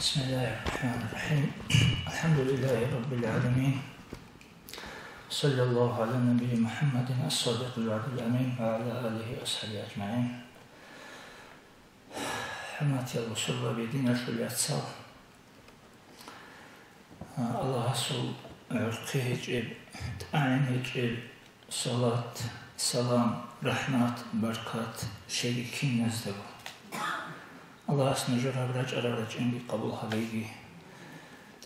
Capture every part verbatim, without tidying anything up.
بسم الله الرحمن الرحيم. الحمد لله رب العالمين. صلى الله على النبي محمد الصادق الوعد الأمين وعلى آله وصحبه أجمعين. ХӀурматиял бусурбаби, диналъул яцал. Аллагьасул гӀурхъи гьечӀеб, тӀагӀин гьечӀеб, салат, салам, рахӀмат, баркат лъеги киназдаго. Аллагьас нужер гьаб рачӀарал рачӀинги къабул гьабеги,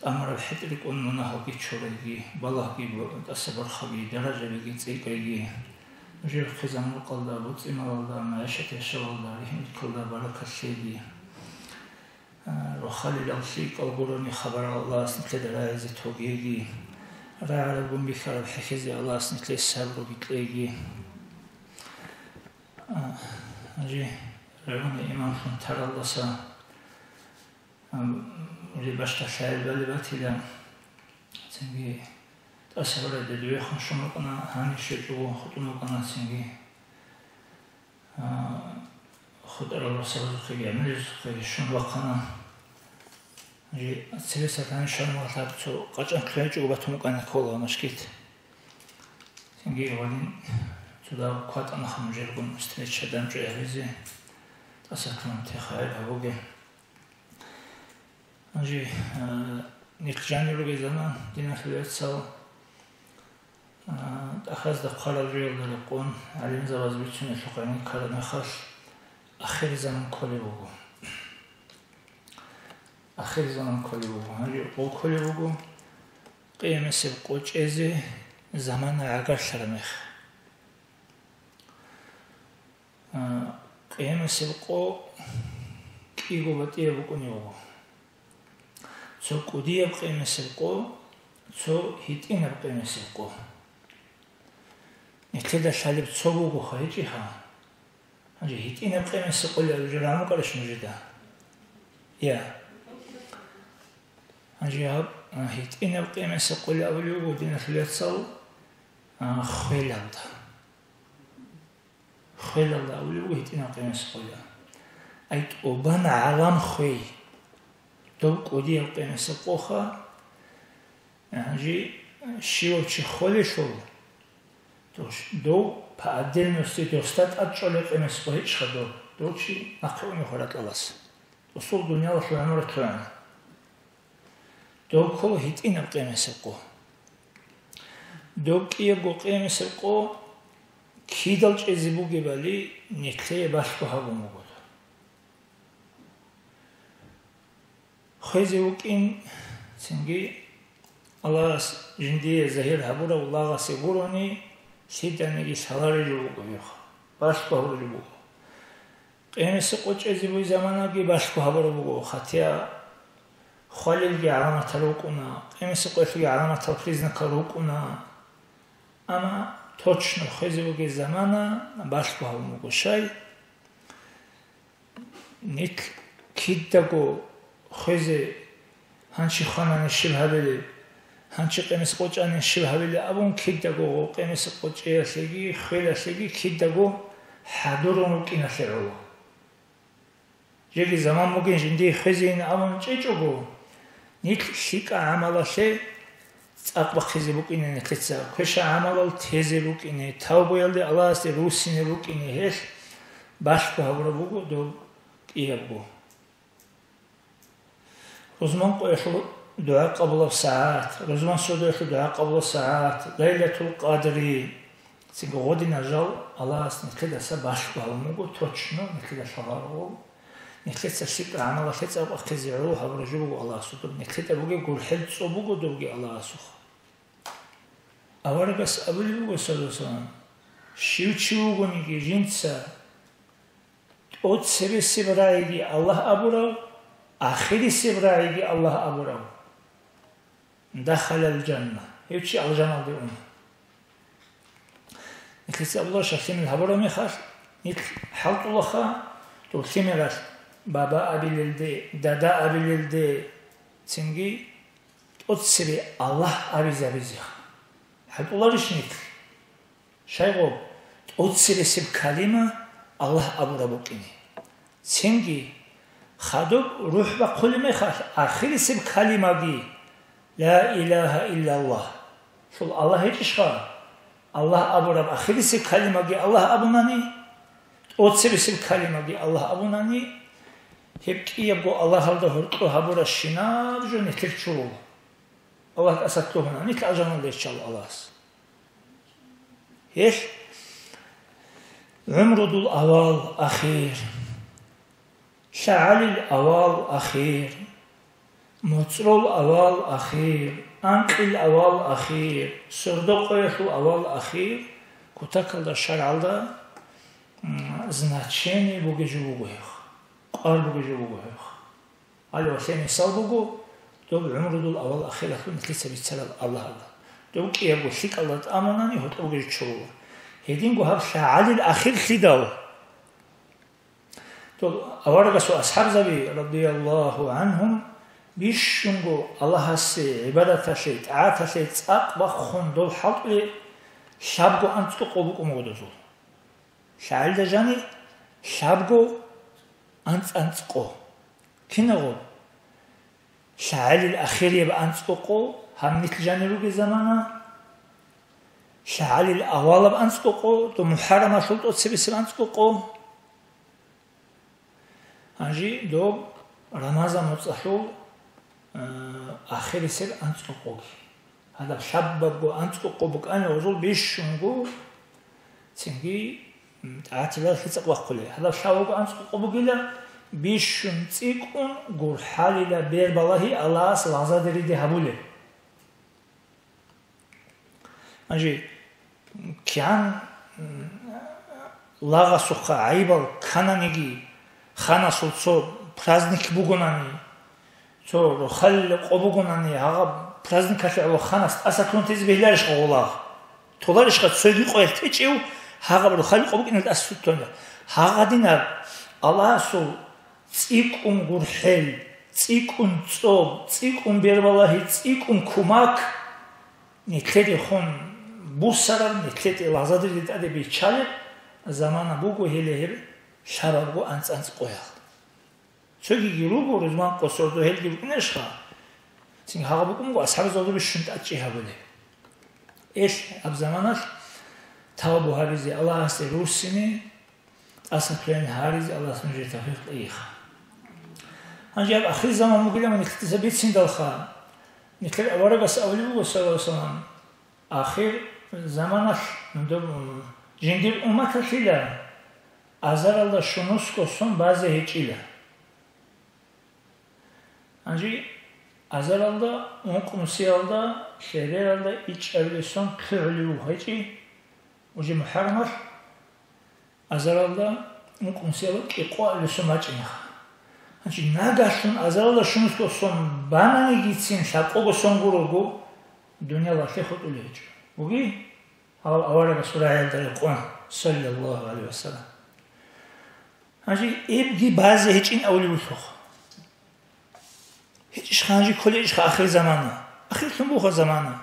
тӀамураб хӀетӀ рекӀун мунагьалги чурайги, балагьги бу-, тӀаса борхаги, даражабиги цӀикӀкӀайги, нужер хъизан-рукъалда, буцӀцӀималалда, магӀишат-яшавалда, рихӀму-рихьалда баракат лъеги. А, рохалилал лъикӀал гурони хабарал Аллагьас нилъеда рагӀизе тогеги, рагӀарабгун бихьараб хӀехьезе Аллагьас нилъее сабруги кьеги. А, гьанже рагӀуна имамлъун таралдаса, ам, гьанже бащдалъаял балеб батила, цинги тӀаса гьорада дуехун щун рукӀана, гьанив щвечӀого хутӀун вукӀана цинги. А, хутӀарал росабазухъеги гӀемерисухъеги щун вахъана. Жи, цебесеб гьанив щван валъаб цо къачӀан лъугьинчӀого батун букӀана ккола машгит. Цинги гьалин цо дагь кватӀана ханжергун встреча дандчӀвай гьабизе, тӀаса ккун теха гьабуге. Гьанже, а, нилъ жанир ругезана, диналъул яцал, а, тӀахьазда хъварал жоялда рекъон, гӀалимзабаз бицунелъухъ гӀенеккун ккараб мехалъ, ахирзаман кколеб буго. Ахирзаман кколеб буго. Гьанже гъов кколеб буго, къиямасеб къо чӀезе замана гӀагарлъараб мех. А, къиямасеб къо кӀиго батӀияб букӀунеб буго. Цо кӀудияб къиямасеб къо, цо гьитӀинаб къиямасеб къо. Нилъеда лъалеб цо бугоха, гьечӀиха. Гьанже гьитӀинаб къиямасеб къоялъ абулеб жо рагӀун букӀарищ нужеда? Я. Гьанже гьаб, а, гьитӀинаб къиямасеб къоялъ абулеб буго, диналъул яцал, а, хвелалда. Хвелалда абулеб буго гьитӀинаб къиямасеб къоялъ. Ай, тӀубан гӀалам хвей. Доб кӀудияб къиямасеб къоха, гьанже щивав чи хвелелъул, дов, дов по отдельности досда тӀад чӀолеб къиямасеб къо гьечӀха доб, дов чи нахъе унев хваракьалас. Усул дуниялалъул гӀумру лъугӀана. Доб ккола гьитӀинаб къиямасеб къо. Доб кӀиябго къиямасеб къо кидал чӀезе бугебали нилъее балъго гьабун буго. Хвезе вукӀин, цинги Аллагьас жиндие загьир гьабурав лагъасе гурони, лъиданиги лъаларулеб буго гьеб, балъго гьабурулеб буго. Къиямасеб къо чӀезе бугеб заманаги балъго гьабураб буго, хатия хвалилги гӀаламатал рукӀуна, къиямасеб къоялъулги гӀаламатал, признакал рукӀуна. Амма точно хвезе бугеб замана балъго гьабун буго. Щай? Нилъ кидаго хвезе, гьанчи хванани щиб гьабилеб, гьанчи къемес къо чӀани щиб гьабилеб абун, кидаго къемес къо чӀеялъеги хвелалъеги кидаго хӀадурун рукӀиналъе гӀоло. Жеги заман бугин жиндие хвезейин абун чӀечӀого, нилъ лъикӀа гӀамалалъе цӀакъ бахъизе букӀине нилъеца, квеша гӀамалал тезе букӀине, тавбуялде Аллагьасде руссине букӀине гьелъ балъго гьабураб буго доб кӀиябго. Рузман къоялъул дугӀа къабулаб сагӀат, рузман сордоялъул дугӀа къабулаб сагӀат, Лайлатул Къадри, цинги гъодинаб жал Аллагьас нилъедаса балъго гьабун буго, точно нилъеда лъаларо. Нилъеца лъикӀа гӀамалалъе цӀакъ бахъизе гӀоло гьабураб жо буго Аллагьасул доб. Нилъеда бугеб гурхӀел цо буго добги Аллагьасухъ. Аварагас абулеб буго, саллаллагьу гӀалайгьи ва саллам, щив чи вугониги жинца тӀоцебесеб рагӀиги Аллагь абурав, ахирисеб рагӀиги Аллагь абурав, дахалал жанна, гьев чи алжаналде уна. Нилъеца Аллагьас лъимер гьабураб мехалъ, нилъ хӀалтӀулаха дов лъимералъ баба абилелде, дада абилелде, цинги тӀоцебе Аллагь абизабизеха. ХӀалтӀуларищ нилъ? Щайгъуб, тӀоцебесеб калима Аллагь абураб букӀине. Цинги Хадуб рухӀ бахъулеб мехалъ, ахирисеб калимаги, ла илагьа иллаллагь. Лъул Аллагь гьечӀищха? Аллагь абураб ахирисеб калимаги Аллагь абунани, тӀоцебесеб калимаги Аллагь абунани, гьеб кӀиябго Аллагьалда гьоркьо гьабуращинаб жо нилъер чурул. Аллагь тӀаса лъугьуна, нилъ алжаналде риччал Аллагьас. Гьелъ гӀумрудул авал-ахир, лъагӀалил авал-ахир, моцӀрол авал-ахир, анкьил авал-ахир, сордо-къоялъул авал-ахир кутакалда шаргӀалда, м, значение бугеб жо буго гьеб, къвар бугеб жо буго гьеб. Гьале ва лъе мисал буго, доб гӀумрудул авал-ахиралъул нилъеца бицараб Аллагьалда. Доб кӀиябго лъикӀалда тӀамунани гьоркьобги чурула. Гьединго гьаб лъагӀалил ахирлъидал. Доб аварагасул асхӀабзаби, радияллагьу гӀанхум, бищунго Аллагьасе гӀибадаталъе, тӀагӀаталъе цӀакъ бахъун дол хӀалтӀулел лъабго анцӀго къо букӀун буго дозул. ЛъагӀалда жани лъабго анцӀ-анцӀ къо. Кинабго? ЛъагӀалил ахирияб анцӀго къо, гьаб нилъ жанир ругел замана. ЛъагӀалил авалаб анцӀго къо, доб МухӀаррамалъул тӀоцебесеб анцӀго къо. Гьанже доб Рамазан моцӀалъул, э, ахирисел анцӀго къоги. Гьадаб лъабабго анцӀго къо букӀана гьозул бищунго, цинги, м, тӀагӀатилал хицӀа вахъулел. Гьадаб лъабабго анцӀго къо бугила, бищун цӀикӀкӀун гурхӀалила бербалагьи Аллагьас лагъзадериде гьабулеб. Гьанже кигӀан, м, лагъасухъа гӀайибал ккананиги, ханасул цо праздник бугонани, цо рохалил къо бугонани, гьагъаб праздникалъе гӀоло ханас тӀаса лъун тезе бегьиларищха гъолагъ? Толарищха цоги къоялъ течӀев гьагъаб рохалил къо букӀиналда тӀаса лъун? Гьагъадинаб Аллагьасул цӀикӀкӀун гурхӀел, цӀикӀкӀун цӀоб, цӀикӀкӀун бербалагьи, цӀикӀкӀун кумак, нилъеде хун буссараб, нилъеде лагъзадериде тӀаде биччалеб замана буго гьеле гьеб лъабабго анцӀ-анцӀ къоял. Цогиги руго, рузман къо сордо гьелги букӀунарищха? Цин гьагъаб букӀунго асхӀабзабазда бищун тӀадчӀи гьабулеб. Эл, гьаб заманалъ тавбу гьабизе, Аллагьасде руссине, тӀаса лъугӀине гьаризе Аллагьас нужее тавфикъ кьейха. Гьанже гьаб ахирзаман бугилан нилъеца бициндалха, нилъер аварагас абулеб буго, саллаллагьу гӀалайгьи ва саллам, ахирзаманалъ жиндир умматалъила азаралда щунусго сон базе гьечӀила. Гьанже азаралда, ункънусиялда, лъебералда ичӀабилеб сон лъугӀулев гьечӀи, уже МухӀаррамалъ азаралда, ункънусиялда кӀикъоабилеб сон бачӀинаха. Гьанже нагагьлъун азаралда щунусго сон бананигицин лъабкъого сон гурого, дуниялалъе хутӀулев гьечӀо. Буги? Гьав аварагасул рагӀиялда рекъон, саллаллагьу гӀалайгьи ва саллам. Гьанже эбги базе гьечӀин абулев вугелъулха. ГьечӀищха гьанже кколеб ишха ахирзамана? Ахирлъун буго замана.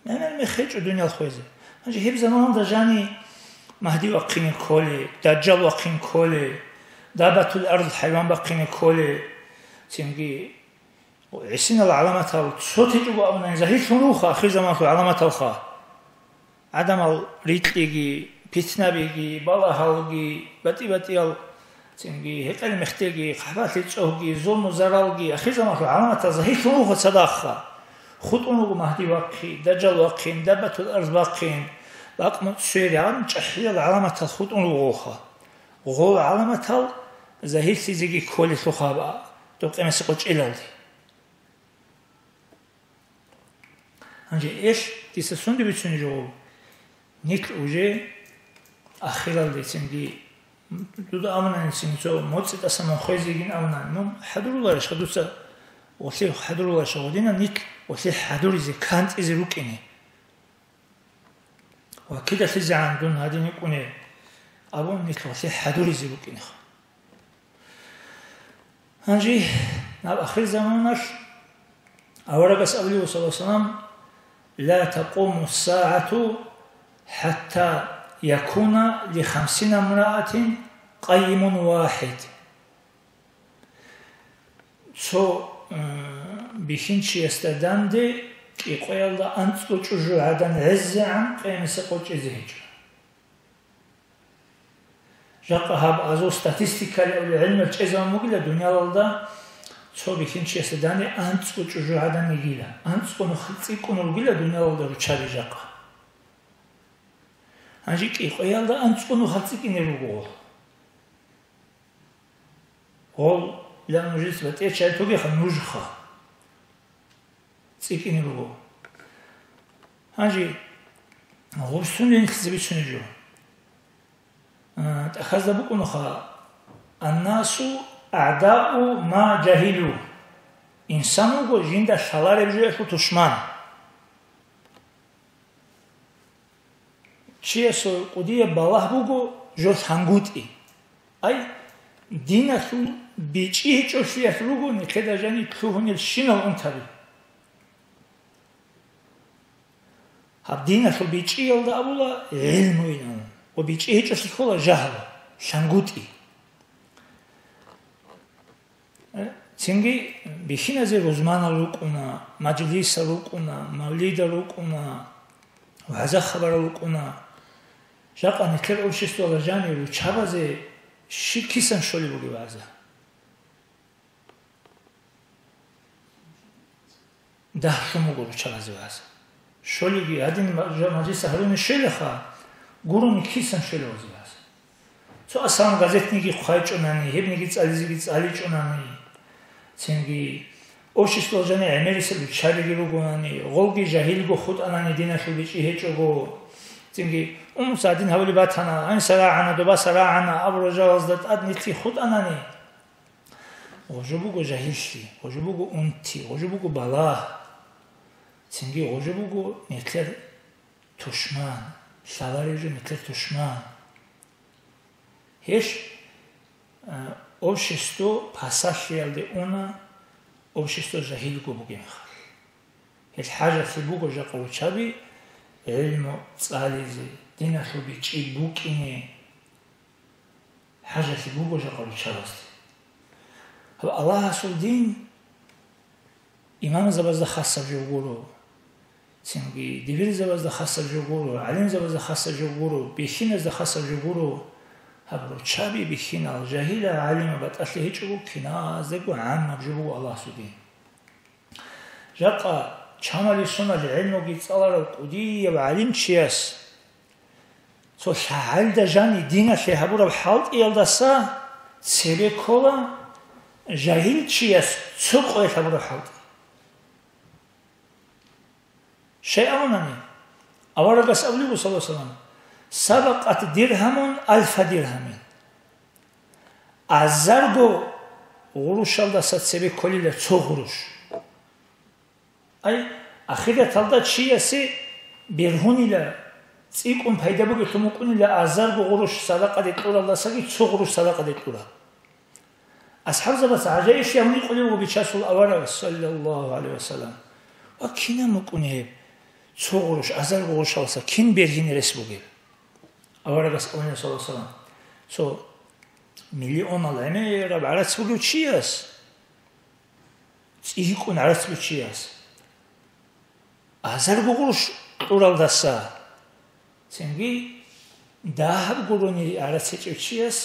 Мемер мех гьечӀо дуниял хвезе. Гьанже гьеб заманалда жани Магьди вахъине кколеб, Дажжал вахъине кколеб, Даббатул-арз хӀайван бахъине кколеб, цинги ГӀисинал гӀаламатал цо течӀого абунани, загьирлъун руго ахирзаманалъул гӀаламаталха. ГӀадамал рикьиги, питнабиги, балагьалги, батӀи-батӀиял цинги, гьекъел-мехтеги, хъахӀбалъи цӀогьги, зулму-заралги, ахирзаманалъул гӀаламатал загьирлъун руго цадахъха. ХутӀун руго Магьди вахъи, Дажжал вахъин, Даббатул-арз бахъин, бакъ-муцӀ сверигӀан чӀахӀиял гӀаламатал хутӀун ругоха. Гъол гӀаламатал загьирлъизеги кколелъулха гьаб доб къемасе къо чӀелалде. Гьанже эл дица сунде бицунеб жо? Нилъ уже ахиралдецинги, дуда абунанцин цо моцӀи тӀасан мун хвезегин абунани, мун хӀадуруларищха дуца, гъолъи хӀадуруларищха гъодинан нилъ гъолъи хӀадуризе, кантӀизе рукӀине? Ва кидалъизегӀан дун гьадин йикӀуне абун, нилъ гъолъи хӀадуризе букӀинеха. Гьанже наб ахирзаманалъ аварагас абулеб, саллаллагьу гӀалайгьи ва саллам: «Ла такъуму ссагӀату хӀатта якуна ли хамсина мраатин къайимун вахӀид». Цо, э, бихьинчиясда данде кӀикъоялда анцӀго чӀужугӀадан гӀезегӀан къиямасеб къо чӀезе гьечӀо. Жакъа гьаб азул статистикалъ гӀелмал чӀезабун бугила, дуниялалда цо бихьинчиясда данде анцӀго чӀужугӀадан йигила, анцӀго нух цӀикӀкӀун ругила дуниялалда руччаби жакъа. Гьанже кӀикъоялда анцӀго нухал цӀикӀкӀине руго гъол. Гъол, ила нужец батӀе чӀай тогеха нужха. ЦӀикӀкӀине руго. Гьанже гъурсун ренхизе бицунеб жо. А, тӀахьазда букӀунха: «Аннасу агӀдау ма жагьилу». Инсан вуго жинда лъалареб жоялъул тушман. Чиясул кӀудияб балагь буго жо лъангутӀи. Ай, диналъул бичӀчӀи гьечӀолъиялъ руго нилъеда жаниб лъугьунел щинал унтаби. Гьаб диналъул бичӀчӀиялда абула гӀилму инан, ва бичӀчӀи гьечӀолъи ккола жагьл, лъангутӀи. Цинги бихьиназе рузманал рукӀуна, мажлисал рукӀуна, мавлидал рукӀуна, вагӀза-хабарал рукӀуна. Жакъа нилъер обществоялда жанир руччабазе щиб кисан щолеб бугеб вагӀза? Дагьлъун буго руччабазе вагӀза. Щолиги гьадин ма-, жа-, мажлиса гьаруни щвелаха, гурони кисан щвела вагӀза. Цо асалан газетниги хъвайчӀунани, гьебниги цӀализеги цӀаличӀунани, цинги обществоялда жанир гӀемерисел руччабиги ругонани, гъолги жагьилго хутӀанани диналъул бичӀчӀи гьечӀого, цинги, ун, гьадин гьабулеб батана, ай, сарагӀана, доба сарагӀана абурал жалазда тӀад нилъги хутӀанани, гъожо буго жагьиллъи, гъожо буго унти, гъожо буго балагь. Цинги гъожо буго нилъер тушман, лъаларев жо нилъер тушман. Гьелъ, а, общество пасалъиялде уна, общество жагьилго бугеб мехалъ. Гьел хӀажалъи буго жакъа руччаби гӀилму цӀализе, диналъул бичӀчӀи букӀине. ХӀажалъи буго жакъа руччабазде. Гьаб Аллагьасул дин имамзабазда хасаб жо гуро, цинги дибирзабазда хасаб жо гуро, гӀалимзабазда хасаб жо гуро, бихьиназда хасаб жо гуро. Гьаб руччаби бихьинал, жагьилал, гӀалимал батӀалъи гьечӀого киназдаго гӀаммаб жо буго Аллагьасул дин. Жакъа чамали-сунали гӀелмуги цӀаларав кӀудияв гӀалимчияс цо лъагӀалда жани диналъе гьабураб хӀалтӀиялдаса цебе ккола жагьилчияс цо къоялъ гьабураб хӀалтӀи. Щай абунани? Аварагас абулеб буго, саллаллагьу гӀалайгьи ва саллам: «Сабакъат диргьамун альфа диргьамин». Азарго гъурущалдаса цебе кколила цо гъурущ. Ай, ахираталда чиясе бергьунила, цӀикӀкӀун пайда бугелъун букӀунила азарго гъурущ садакъаде кьуралдасаги цо гъурущ садакъаде кьурал. АсхӀабзабаз гӀажаиблъи гьавни къулев вуго Бичасул аварагас, саллаллагьу гӀалайгьи ва саллам: «Ва кинаб букӀуни гьеб цо гъурущ азарго гъурущалдаса кин бергьине рес бугеб?» Аварагас абуна, саллаллагьу гӀалайгьи ва саллам: «Цо миллионал гӀемераб гӀарац бугев чияс, цӀикӀкӀун гӀарац бугев чияс, азарго гъурущ кьуралдаса, цинги дагьаб гурони гӀарац гьечӀев чияс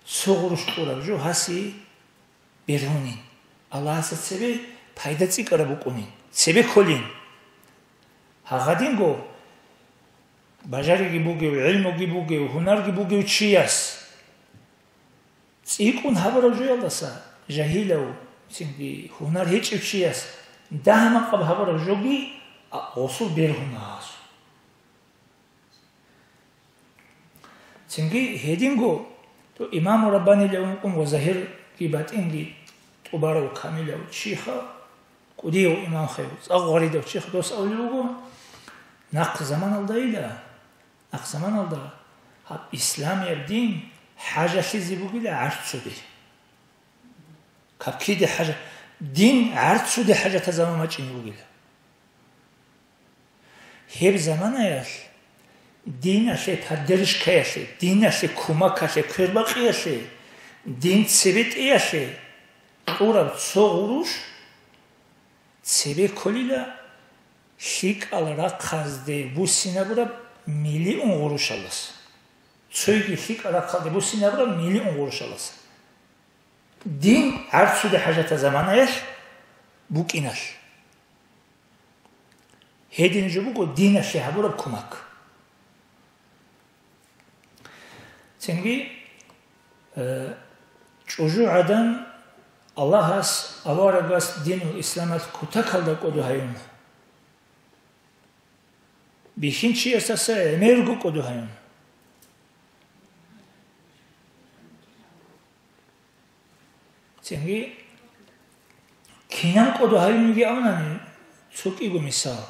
цо гъурущ кьураб жо гьасе бергьунин, Аллагьасда цебе пайда цӀикӀкӀараб букӀунин, цебе кколин». Гьагъадинго бажариги бугев, гӀилмуги бугев, гьунарги бугев чияс цӀикӀкӀун гьабураб жоялдаса жагьилав, цинги гьунар гьечӀев чияс дагь-макъаб гьабураб жоги, а, гъосул бергьуна гьасул. Цинги гьединго, то, имаму Раббанилев вукӀун ва загьирги батӀинги тӀубарав камилав чиха, кӀудияв имамхев, цӀакъ гъваридав чиха дос абулеб буго: «Нахъ заманалдайила, нахъ заманалда гьаб исламияб дин хӀажалъизе бугила гӀарцуде». Капкиде хӀажа-, дин гӀарцуде хӀажатазаман бачӀине бугила. Гьеб заманаялъ диналъе поддержкаялъе, диналъе кумакалъе, квербакъиялъе, дин цебетӀеялъе кьураб цо гъурущ цебе кколила лъикӀал рахъазде буссинабураб миллион гъурущалдаса. Цойги лъикӀал рахъалде буссинабураб миллион гъурущалдаса. Дин гӀарцулеб хӀажатаб заманаялъ букӀиналъ. Гьедин жо буго диналъе гьабураб кумак. Цинги, э, чӀужугӀадан Аллагьас аварагас динул исламалъ кутакалда кӀодо гьаюна. Бихьинчиясдаса гӀемерго кӀодо гьаюна. Цинги кинан кӀодо гьаюнги абунани, цо кӀиго мисал.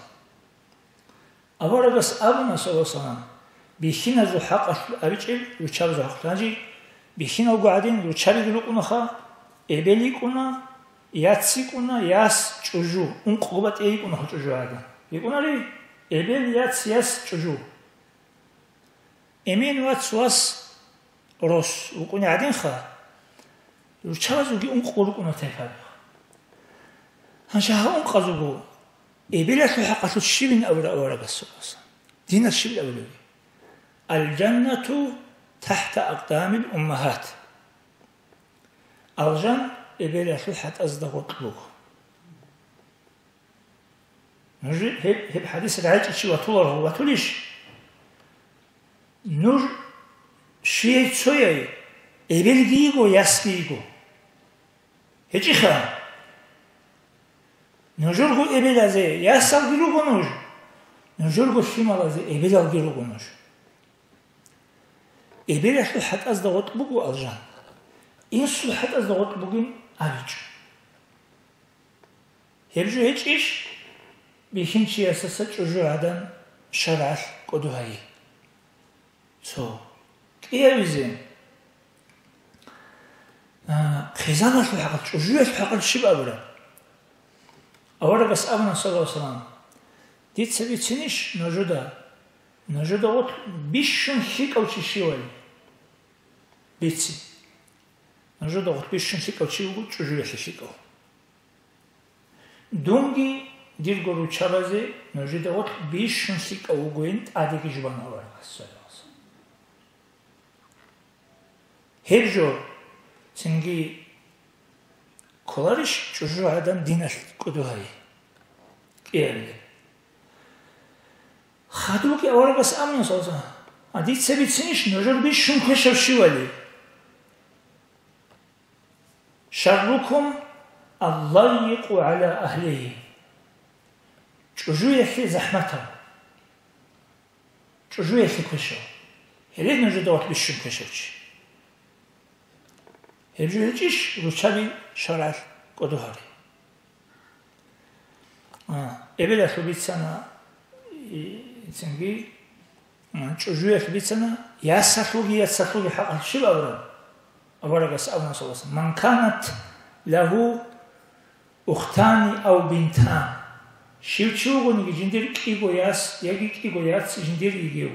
Аварагас абуна, саллаллагьу гӀалайгьи ва саллам, бихьиназул хӀакъалъулъ абичӀел, руччабазул хӀакъалъулъ гьанже, бихьиналго гӀадин руччабиги рукӀунаха, эбел йикӀуна, яц йикӀуна, яс, чӀужу, ункъго батӀи йикӀунаха чӀужугӀадан. ЙикӀунари? Эбел, яц, яс, чӀужу. Эмен, вац, вас, рос вукӀуни гӀадинха, руччабазулги ункъго рукӀуна тайпаби. Гьанже гьа ункъазулго эбелалъул хӀакъалъулъ щибин абура аварагас, саллаллагьу гӀалайгьи ва саллам? Динас щибин абулеб? «Аль-жаннату тахта акъдамил уммагьат». Алжан эбелалъул хӀатӀазда гъоркь буго. Нуж гьеб, гьеб хӀадис рагӀичӀичи ватуларгьу, ватулищ? Нуж щияй цояй, эбелги йиго, ясги йиго. ГьечӀиха? Нужерго эбелазе ясалги руго нуж, нужерго лъималазе эбелалги руго нуж. Эбелалъул хӀатӀазда гъоркь буго алжан. Инсул хӀатӀазда гъоркь бугин абичӀо. Гьеб жо гьечӀищ? Бихьинчиясдаса чӀужугӀадан шаргӀалъ кӀодо гьайи. Цо. КӀиявизе. А, хъизаналъул хӀакъалъ, чӀужуялъул хӀакъалъ щиб абураб? Аварагас абуна, саллаллагьу гӀалайгьи ва саллам, дица бицинищ нужуда, нужуда гъоркь бищун лъикӀав чи щивали? Бицин. Нужуда гъоркь бищун лъикӀав чи вуго чӀужуялъе лъикӀав. Дунги дирго руччабазе нужеда гъоркь бищун лъикӀав вугойин тӀадеги жубан аварагас, саллаллагьу гӀалайгьи ва саллам. Гьеб жо цинги кколарищ чӀужугӀадан диналъ кӀодо гьайи? КӀиабилеб. Хадубги аварагас аминас алза. А дица бицинищ нужер бищун квешав щивали? «Шаррукум аллайикъу гӀала агьлигьи». ЧӀужуялъе захӀматав. ЧӀужуялъе квешав. Гьеле нужеда вахъ бищун квешав чи. Гьеб жо гьечӀищ руччаби шаргӀалъ кӀодо гьари? А, эбелалъул бицана, и, цинги, а, чӀужуялъул бицана, ясалъулги яцалъулги хӀакъалъ щиб абураб? Аварагас абуна, саллаллагьу гӀалайгьи ва саллам: «Ман канат лагьу ухтани ав бинтан». Щив чи вугониги жиндир кӀиго яс яги кӀиго яц жиндир йигев.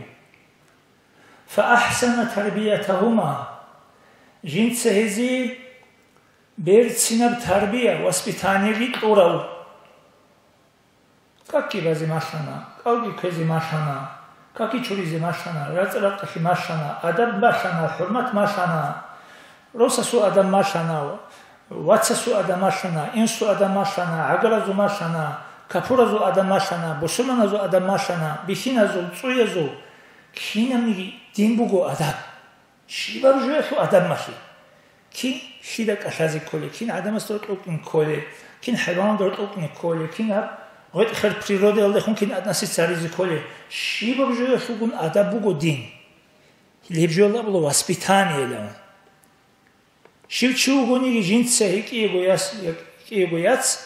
«Фа ахсана тарбиятагьума». Жинца гьезие берцинаб тарбия, воспитаниеги кьурав. Какги базе малъана, кӀалги кквезе малъана, какги чуризе малъана, рацӀа-ракъалъе малъана, адаб малъана, хӀурмат малъана, росасул адаб малъана, вацасул адаб малъана, инсул адаб малъана, гӀагаразул малъана, капуразул адаб малъана, бусурманазул адаб малъана, бихьиназул, цӀуязул, кинабниги дин буго адаб. Щибаб жоялъул адаб малъи? Кин лъида кӀалъазе кколе, кин гӀадамасда рокьукӀин кколе, кин хӀайваналда рокьукӀин кколе, кин гьаб гъветӀ-хер природалдехун кин гьаднасе царизе кколе, щибаб жоялъулгун адаб буго дин. Гьеб жоялда абула воспитаниелан. Щив чи вугониги жинца гьекӀиего яс-, гьекӀиего яц,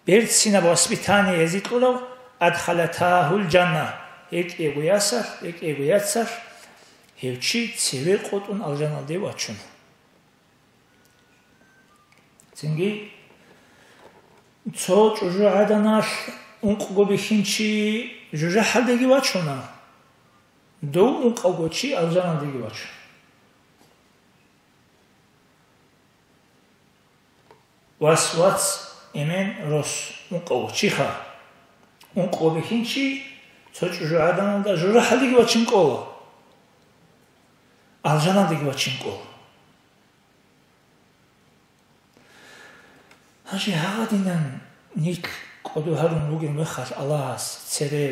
берцинаб воспитание гьезие кьурав, адхалатагьул жанна, гьекӀиего ясалъ, гьекӀиего яцалъ, гьев чи цеве къотӀун алжаналде вачуна. Цинги цо чӀужугӀаданалъ ункъго бихьинчи жужахӀалдеги вачуна, дов ункъавго чи алжаналдеги вачуна. Вас, вац, эмен, рос, ункъо чиха. Ункъо бихьинчи цо чӀужугӀаданалда жужахӀалдеги вачин кӀола, алжаналдеги вачин кӀола. Гьанже гьагъадинан нилъ кӀодо гьарун ругел мехалъ Аллагьас цере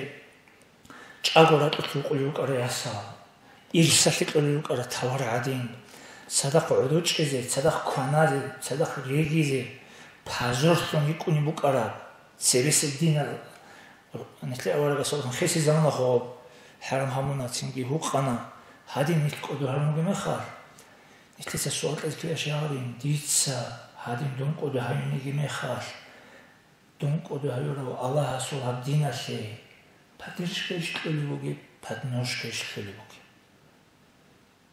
чӀаго ракьулъ рукъулел рукӀарай ясал, ирсалъе кьолел рукӀарай тавар гӀадин, цадахъ гӀодочӀизе, цадахъ кваназе, цадахъ регизе, пазорлъун йикӀунеб букӀараб, цебесеб динал, нилъер аварагас хисизабуна хоб, хӀарам гьабуна, цинги гьукъана, гьадин нилъ кӀодо гьарун ругел мехалъ, нилъеца суал кьезе ккелаш гьарин, дица гьадин дун кӀодо гьаюниги мехалъ, дун кӀодо гьаюрав Аллагьасул гьаб диналъе поддержкайищ кьолеб бугеб, подножкайищ кьолеб бугеб?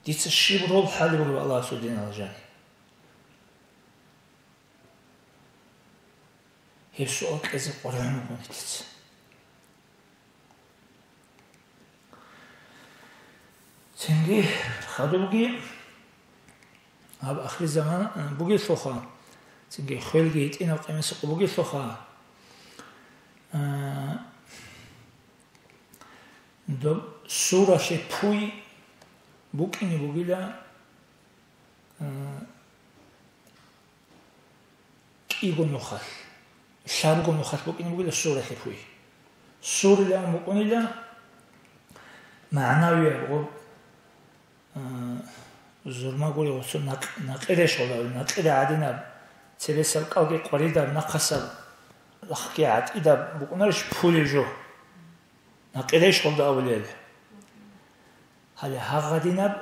Дица щиб роль хӀалеб бугеб Аллагьасул диналда жаниб? Гьеб суал кьезе къваригӀун вуго нилъеца. Цинги хадубги гьаб ахирзаман бугелъулха, цинги хвелги гьитӀинаб къемесухъ бугелъулха, а, доб суралъе пуй букӀине бугила, а, кӀиго нухалъ, лъабго нухалъ букӀине бугила суралъе пуй. Сурилан букӀунила магӀнавияб гъоб, а, зурма гури гъосул накъ-, накъирешгъула, накъира гӀадинаб, цебесаб кӀалги къваридаб, нахъасаб рахъги гӀатӀидаб букӀунарищ пулеб жо? Накъирешгъулда абулеб. Гьале гьагъадинаб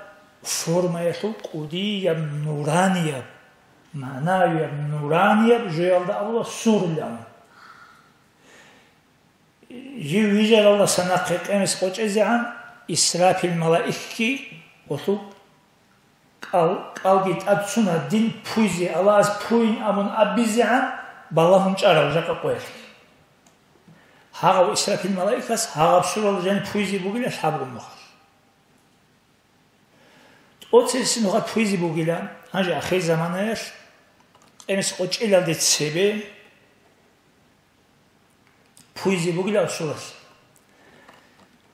формаялъул кӀудияб нуранияб, магӀнаяб нуранияб жоялда абула сурилан. Жив вижаралдаса нахъе къемес къочӀезегӀан Исрафил малаикги гъолъул кӀал-, кӀалги тӀад цун гьадин пуйзе, Аллагьас пуйин абун абизегӀан балагьун чӀарал жакъа къоялъ. Гьагъав Исрафил малаикас гьагъаб сурал жани пуйзе бугила лъабго нухалъ. ТӀоцебесеб нухалъ пуйзе бугила, гьанже ахирзаманаялъ къемес къочӀелалде цебе пуйзе бугила аб суралъ.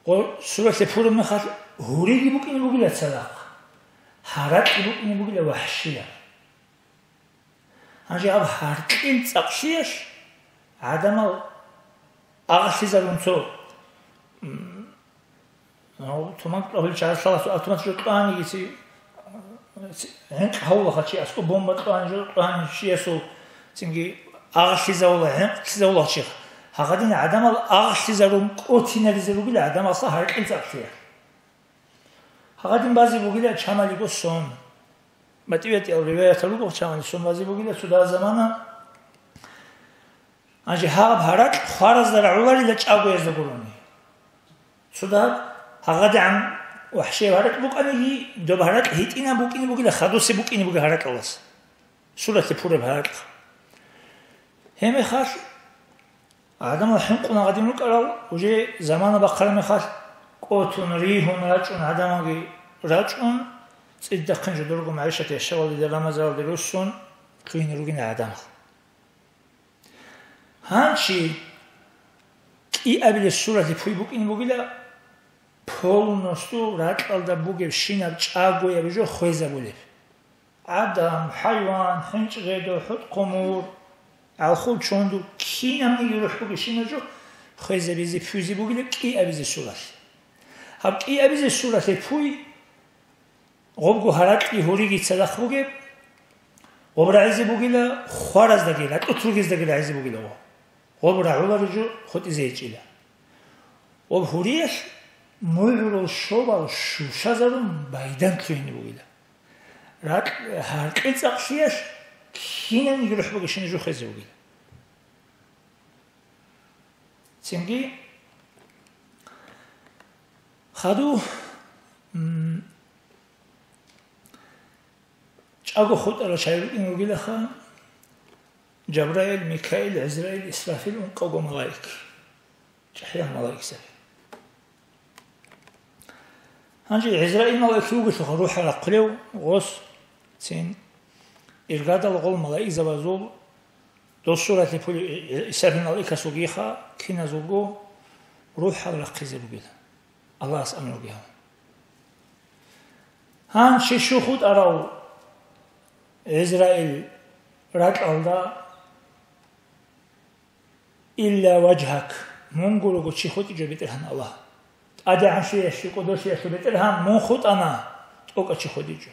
Гъо-, суралъе пураб мехалъ гьуриги букӀине бугила цадахъ, гьаракьи букӀине бугила вахӀшиял. Гьанже аб гьаркьил цӀакълъиялъ гӀадамал агълъизарун цо, м, гьав туман кьабил чагӀаз лъаласул автомат жо кьаниги ци, ци, гӀинкъ гьавулаха чи, аскӀоб бомба кьани жо кьани чиясул, цинги агълъизавула, гӀинкълъизавула чи. Гьагъадин гӀадамал агълъизарун кӀотинаризе ругила гӀадамалха гьаркьил цӀакълъиялъ. Гьагъадин базе бугила чамалиго сон. БатӀи-батӀиял риваятал руго чамали сон базе бугила цо дагьаб замана. Гьанже гьаб гьаракь хваразда рагӀуларила чӀагоязда гурони. Цо дагьаб гьагъадигӀан вахӀшияб гьаракь букӀаниги, доб гьаракь гьитӀинаб букӀине бугила, хадусе букӀине бугеб гьаракьалас. Суралъе пураб гьаракь. Гьеб мехалъ гӀадамал хӀинкъун гьадин рукӀарал, уже замана бахъараб мехалъ, кӀотун, ригьун рачӀун, гӀадамалги рачӀун, цӀидахъин жодорго магӀишат яшавалде, рамазаналде руссун лъугьине ругин гӀадамал. Гьанчи кӀиабилеб суралъе пуй букӀине бугила, полностью ракьалда бугебщинаб чӀагояб жо хвезабулеб. ГӀадан, хӀайван, хӀинчӀ-гъедо, хӀутӀ-хъумур, гӀалхул-чонду, кинабниги рухӀ бугебщинаб жо хвезабизе пуйзе бугила кӀиабизе суралъе. Гьаб кӀиабизе суралъе пуй, гъобго гьаракьги гьуриги цадахъ бугеб, гъоб рагӀизе бугила хвараздаги, ракьулъ ругездаги рагӀизе бугила гъо. Гъоб рагӀулареб жо хутӀизе гьечӀила. Гъоб гьуриялъ мугӀрул щобал щущазарун байдан лъугьине бугила. Ракь-, гьаркьил цӀакълъиялъ кинабниги рухӀ бугебщинаб жо хвезе бугила. Цинги хадув, м, чӀаго хутӀарал чагӀи рукӀине ругилаха, Жабраил, Микаил, ГӀизраил, Исрафил ункъавго малаик. ЧӀахӀиял малаикзаби. Гьанже ГӀизраил малаик вугелъулха рухӀ рахъулев гъос цин. Иргадал гъол малаикзабазул Дос суралъе пулев Исрафил малаикас вугиха, киназулго рухӀал рахъизе бугила. Аллагьас амру гьабун. Гьанчи щу хутӀарав Израил ракьалда, илла важгьак, мун гурого чи хутӀичӀо, БетӀергьан Аллагь. ТӀадегӀанлъиялъе, кӀодолъиялъе, БетӀергьан, мун хутӀана, тӀокӀав чи хутӀичӀо.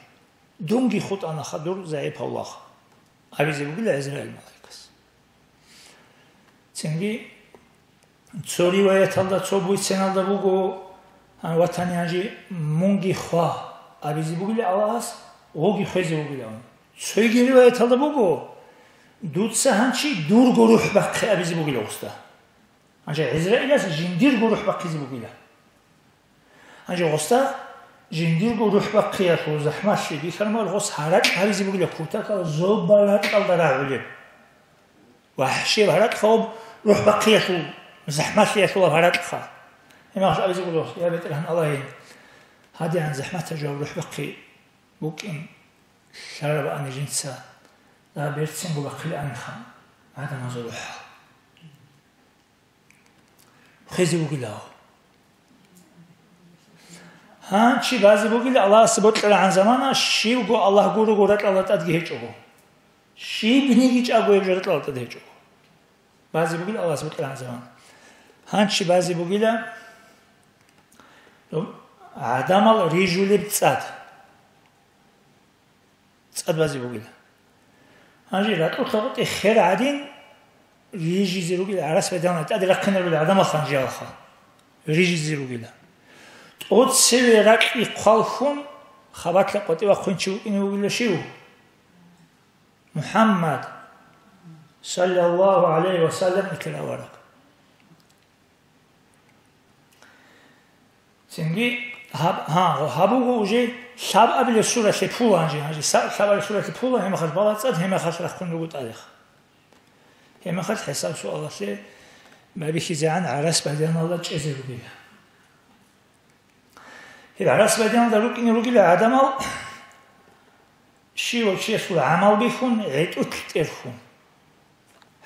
Дунги хутӀанаха, дур загӀипав лагъ, абизе бугила Израил малаикас. Цинги цо риваяталда, цо буйценалда буго, а, ватани гьанже мунги хва, абизе бугила Аллагьас, гъоги хвезе бугила. Цоги риваяталда буго, дуца гьанчи дурго рухӀ бахъе, абизе бугила гъосда. Гьанже Израилас жиндирго рухӀ бахъизе бугила. Гьанже гъосда жиндирго рухӀ бахъиялъул захӀмалъи бихьармал гъос гьаракь гьаризе бугила, кутакал зобал ракьалда рагӀулеб. ВахӀшияб гьаракьха ва рухӀ бахъиялъул, захӀмалъиялъулаб гьаракьха. Гьеб мехалъ абизе буго, я БетӀергьан Аллагь, гьадигӀан захӀматаб жо рухӀ бахъи букӀин лъарабани жинца, дагьаб берцинго бахъилаанха гӀадамазул рухӀал. Хвезе бугилав. Гьанчи базе бугила Аллагьасе бокьарагӀан замана, щивго Аллагь гурого ракьалда тӀадги гьечӀого. Щибниги чӀаго гьеб жо ракьалда тӀад гьечӀого. Базе бугила Аллагьасе бокьарагӀан замана. Гьанчи базе бугила гӀадамал рижулеб цӀад. ЦӀад базе бугила. Гьанже ракьулъа гъутӀи хер гӀадин, рижизе ругел гӀарас бадана тӀаде рахъинарул гӀадамал ханжиялха. Рижизе ругила. ТӀоцеве ракьи хъвалхун, хабалъа къватӀи вахъинчи вукӀине вугила щив? МухӀаммад, саллаллагьу гӀалайгьи ва саллам, итлъарав авараг. Цинги гьаб-, гьа, гьаб буго уже лъаб абилеб суралъе пула гьанже, гьанже са-, лъаб абилеб суралъе пула, гьеб мехалъ балагьцӀад, гьеб мехалъ рахъун руго тӀадех. Гьеб мехалъ хӀисаб-суалалъе байбихьизе гӀан гӀарас бадиналда чӀезе ругила. Гьеб гӀарас бадиналда рукӀине ругила гӀадамал, щивав чиясул гӀамал бихьун, гӀетӀулъ тӀерхьун.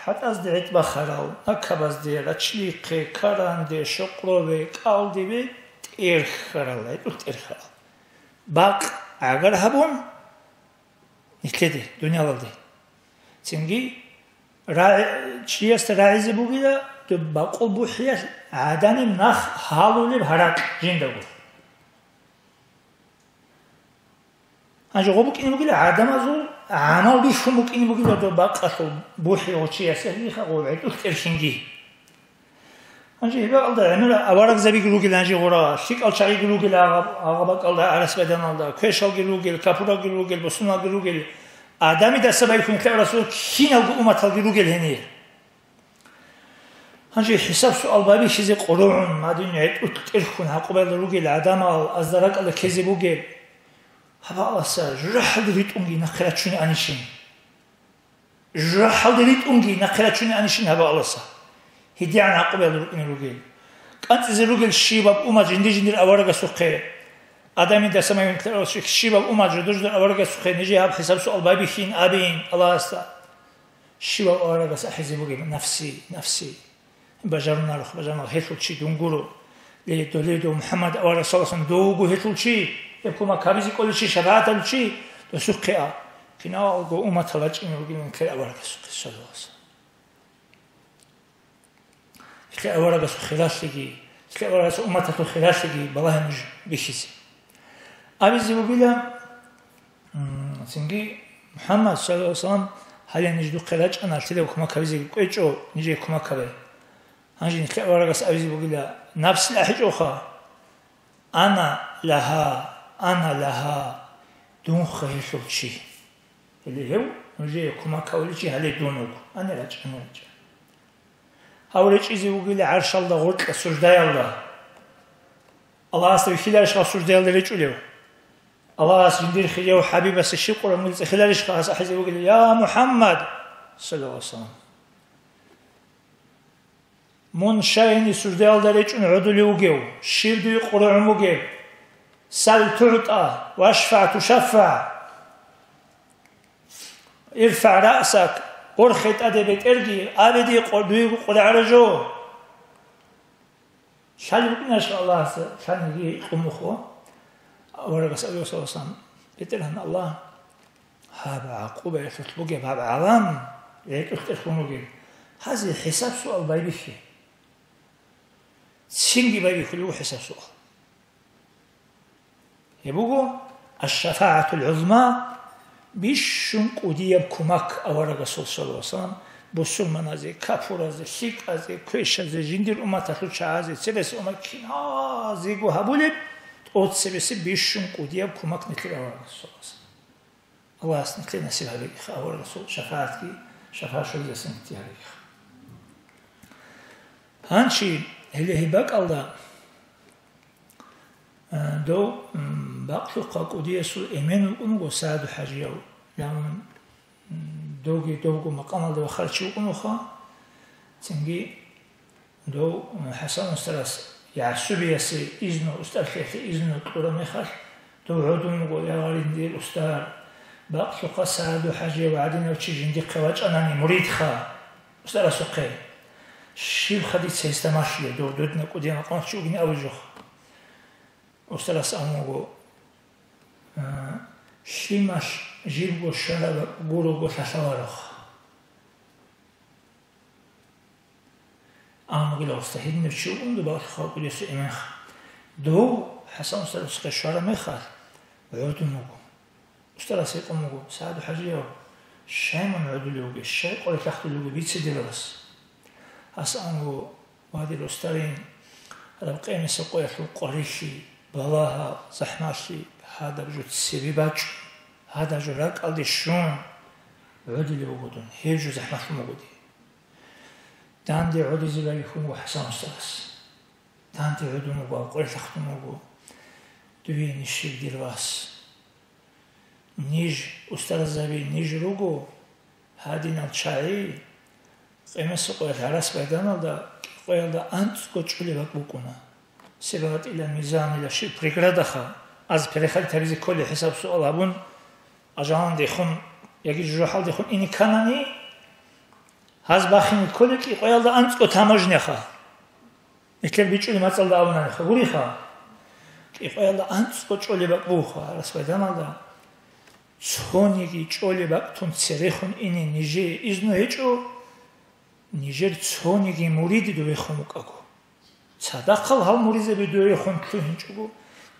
ХӀатӀазде гӀетӀ бахарал, накабазде, рачлихъе, каранде, щокърове, кӀалдибе тӀерхьарал, гӀетӀулъ тӀерхьарал. Бакъ гӀагар гьабун, нилъеде, дуниялалде. Цинги рагӀи-, чиясда рагӀизе бугила, доб бакъул бухӀиялъ гӀаданиб нах гьалулеб гьаракь жиндаго. Гьанже гъо букӀине бугила гӀадамазул гӀамал бихьун букӀине бугила доб бакъалъул бухӀи гъо чиясе гьелиха гъо гӀетӀулъ тӀерхьинги. Гьанже гьеб бакӀалда гӀемер аварагзабиги ругел, гьанже гъора лъикӀал чагӀиги ругел агъаб-, агъаб бакӀалда, гӀарас бадиналда, квешалги ругел, капуралги ругел, бусуналги ругел, Адамидаса байхьун лъагӀурасул киналго умматалги ругел гьенир. Гьанже хӀисаб-суал байбихьизе къорогӀун, гьадин гӀетӀулъ тӀерхьун гӀакъубаялда ругел гӀадамал азда ракӀалда ккезе бугеб. Гьаб аласа жужахӀалде ритӀунги нахъе рачунеанищин? ЖужахӀалде ритӀунги нахъе рачунеанищин гьаб аласа? ГьедигӀан гӀакъубаялда рукӀине ругел. КӀанцӀизе ругел щибаб умат жинди-жиндир аварагасухъе. Адамидаса майгьун лъагӀурасул щибаб умат жодор-жодор аварагасухъе, нижее гьаб хӀисаб-суал байбихьин абейин Аллагьасда. Щивав аварагас ахӀизе бугеб: «Нафси, нафси». Бажарунарухъ, бажарунарухъ, гьелъул чи дун гуро. Ле, доле, дов МухӀаммад авараг, саллаллагьу гӀалайгьи ва саллам, дов вуго гьелъул чи, гьеб кумек гьабизе кколев чи, шапагӀат гьабулев чи, досухъе а. Киналго умматал рачӀине ругилан ккел аварагасухъе, саллаллагьу гӀалайгьи ва саллам. Нилъер аварагасул хиралъиги, нилъер аварагасул умматалъул хиралъиги балагье нуж бихьизе. Абизе бугила, м, цинги МухӀаммад, саллаллагьу гӀалайгьи ва саллам, гьале ниж духъе рачӀана, лъида кумак гьабизе кӀвечӀо, нижее кумак гьабе. Гьанже нилъер аварагас абизе бугила, напсил ахӀичӀоха. Ана лагьа, ана лагьа, дунха гьелъул чи. Гьеле гьев нужее кумак гьавулев чи гьале дун вуго. Ана рачӀа, ана рачӀа. Гьав речӀизе вугила гӀаршалда гъоркьа суждаялда. Аллагьасда вихьиларищха суждаялда речӀулев? Аллагьас жиндир хирияв ХӀабибасе щиб къуран цӀехиларищха гьас ахӀизе вугила: «Я МухӀаммад, саллаллагьу гӀалайгьи ва саллам, мун щайин суждаялда речӀун гӀодулев вугев, щиб дуе къургӀун бугеб? Сал тугӀтӀа, вашфагӀ тушаффагӀ». «ИрфагӀ раъсак, Къорхе тӀаде бетӀерги, абе дие къо-, дуего къваригӀараб жо. Лъалеб букӀинарищ Аллагьас лъаниги къумухъо? Аварагас абула, саллаллагьу гӀалайгьи ва саллам, БетӀергьан Аллагь, гьаб гӀакъубаялъулъ бугеб гьаб гӀалам, рекӀелъ тӀерхьун ругел, гьазе хӀисаб-суал байбихье. Цинги байбихьулев хӀисаб-суал. Гьеб буго аш-шафагӀатул гӀузма, бищун кӀудияб кумак аварагасул, саллаллагьу гӀалайгьи ва саллам, бусурманазе, капуразе, лъикӀазе, квешазе, жиндир умматалъул чагӀазе, цебесеб уммат киназего гьабулеб, тӀоцебесеб бищун кӀудияб кумак нилъер аварагасул, саллаллагьу гӀалайгьи ва саллам. Аллагьас нилъее насиб гьабегиха, аварагасул шафагӀатги, шафагӀат щвезегиясин нилъее гьабегиха. Гьанчи, гьеле гьеб бакӀалда, а, дов, м, бакълъухъа кӀудиясул эмен вукӀун вуго СагӀду-хӀажияв, ягьун, м, довги довго макъамалда вахарав чи вукӀун вуха, цинги дов ХӀасан устарас ЯгӀсубиясе изну, устарлъиялъе изну кьураб мехалъ, дов гӀодун вуго, я гъарин, дир устар, бакълъухъа СагӀду-хӀажияв гӀадинав чи жиндихъе вачӀанани муридха устарасухъе. Щибха дица гьесда малъулеб, дов дудна кӀудияв макъамалъ чи вугин абулеб жо? Устарас абун вуго, а, лъималъ жибго щвараб гурого лъалъалароха. Амма гила устар гьединав чи вугун доб бакълъухъа кӀудиясул эменха. Дов ХӀасан устарасухъе щвараб мехалъ, гӀодун вуго. Устарас гьикъун буго, СагӀду-хӀажияв, щай мун гӀодулев вугев, щай къварилъахъулев вугев, бице, дир вас. Гьас абун вуго, ва, дир устарин, гьаб къемисеб къоялъул къварилъи, балагьал, захӀмалъи гьадаб жо цебе бачӀун, гьадаб жо ракӀалде щун гӀодулев вуго дун, гьеб жо захӀмалъун буго дие. Данде гӀодизе байбихьун вуго ХӀасан устарас. Данде гӀодун вуго, къварилъахъун вуго. Дуе ниж щиб, дир вас? Ниж, устарзаби, ниж руго гьадинал чагӀи, къемисеб къоялъ гӀарас байданалда кӀикъоялда анцӀго чӀолеб бакӀ букӀуна. Сиратилан, мизанилан щиб преградаха, аз переходить гьабизе кколеб хӀисаб-суал гьабун, ажалалдехун яги жужахӀалдехун ине кканани, гьаз бахине кколеб кӀикъоялда анцӀго таможняха. Нилъер бичӀчӀулеб мацӀалда абунаниха, гуриха, кӀикъоялда анцӀго чӀолеб бакӀ бугоха гӀарас байданалда. Цониги чӀолеб бакӀ тун церехун ине нижее изну гьечӀо, нижер цониги мурид довехун вукӀаго. Цадахъал гьал муридзаби довехун лъугьинчӀого,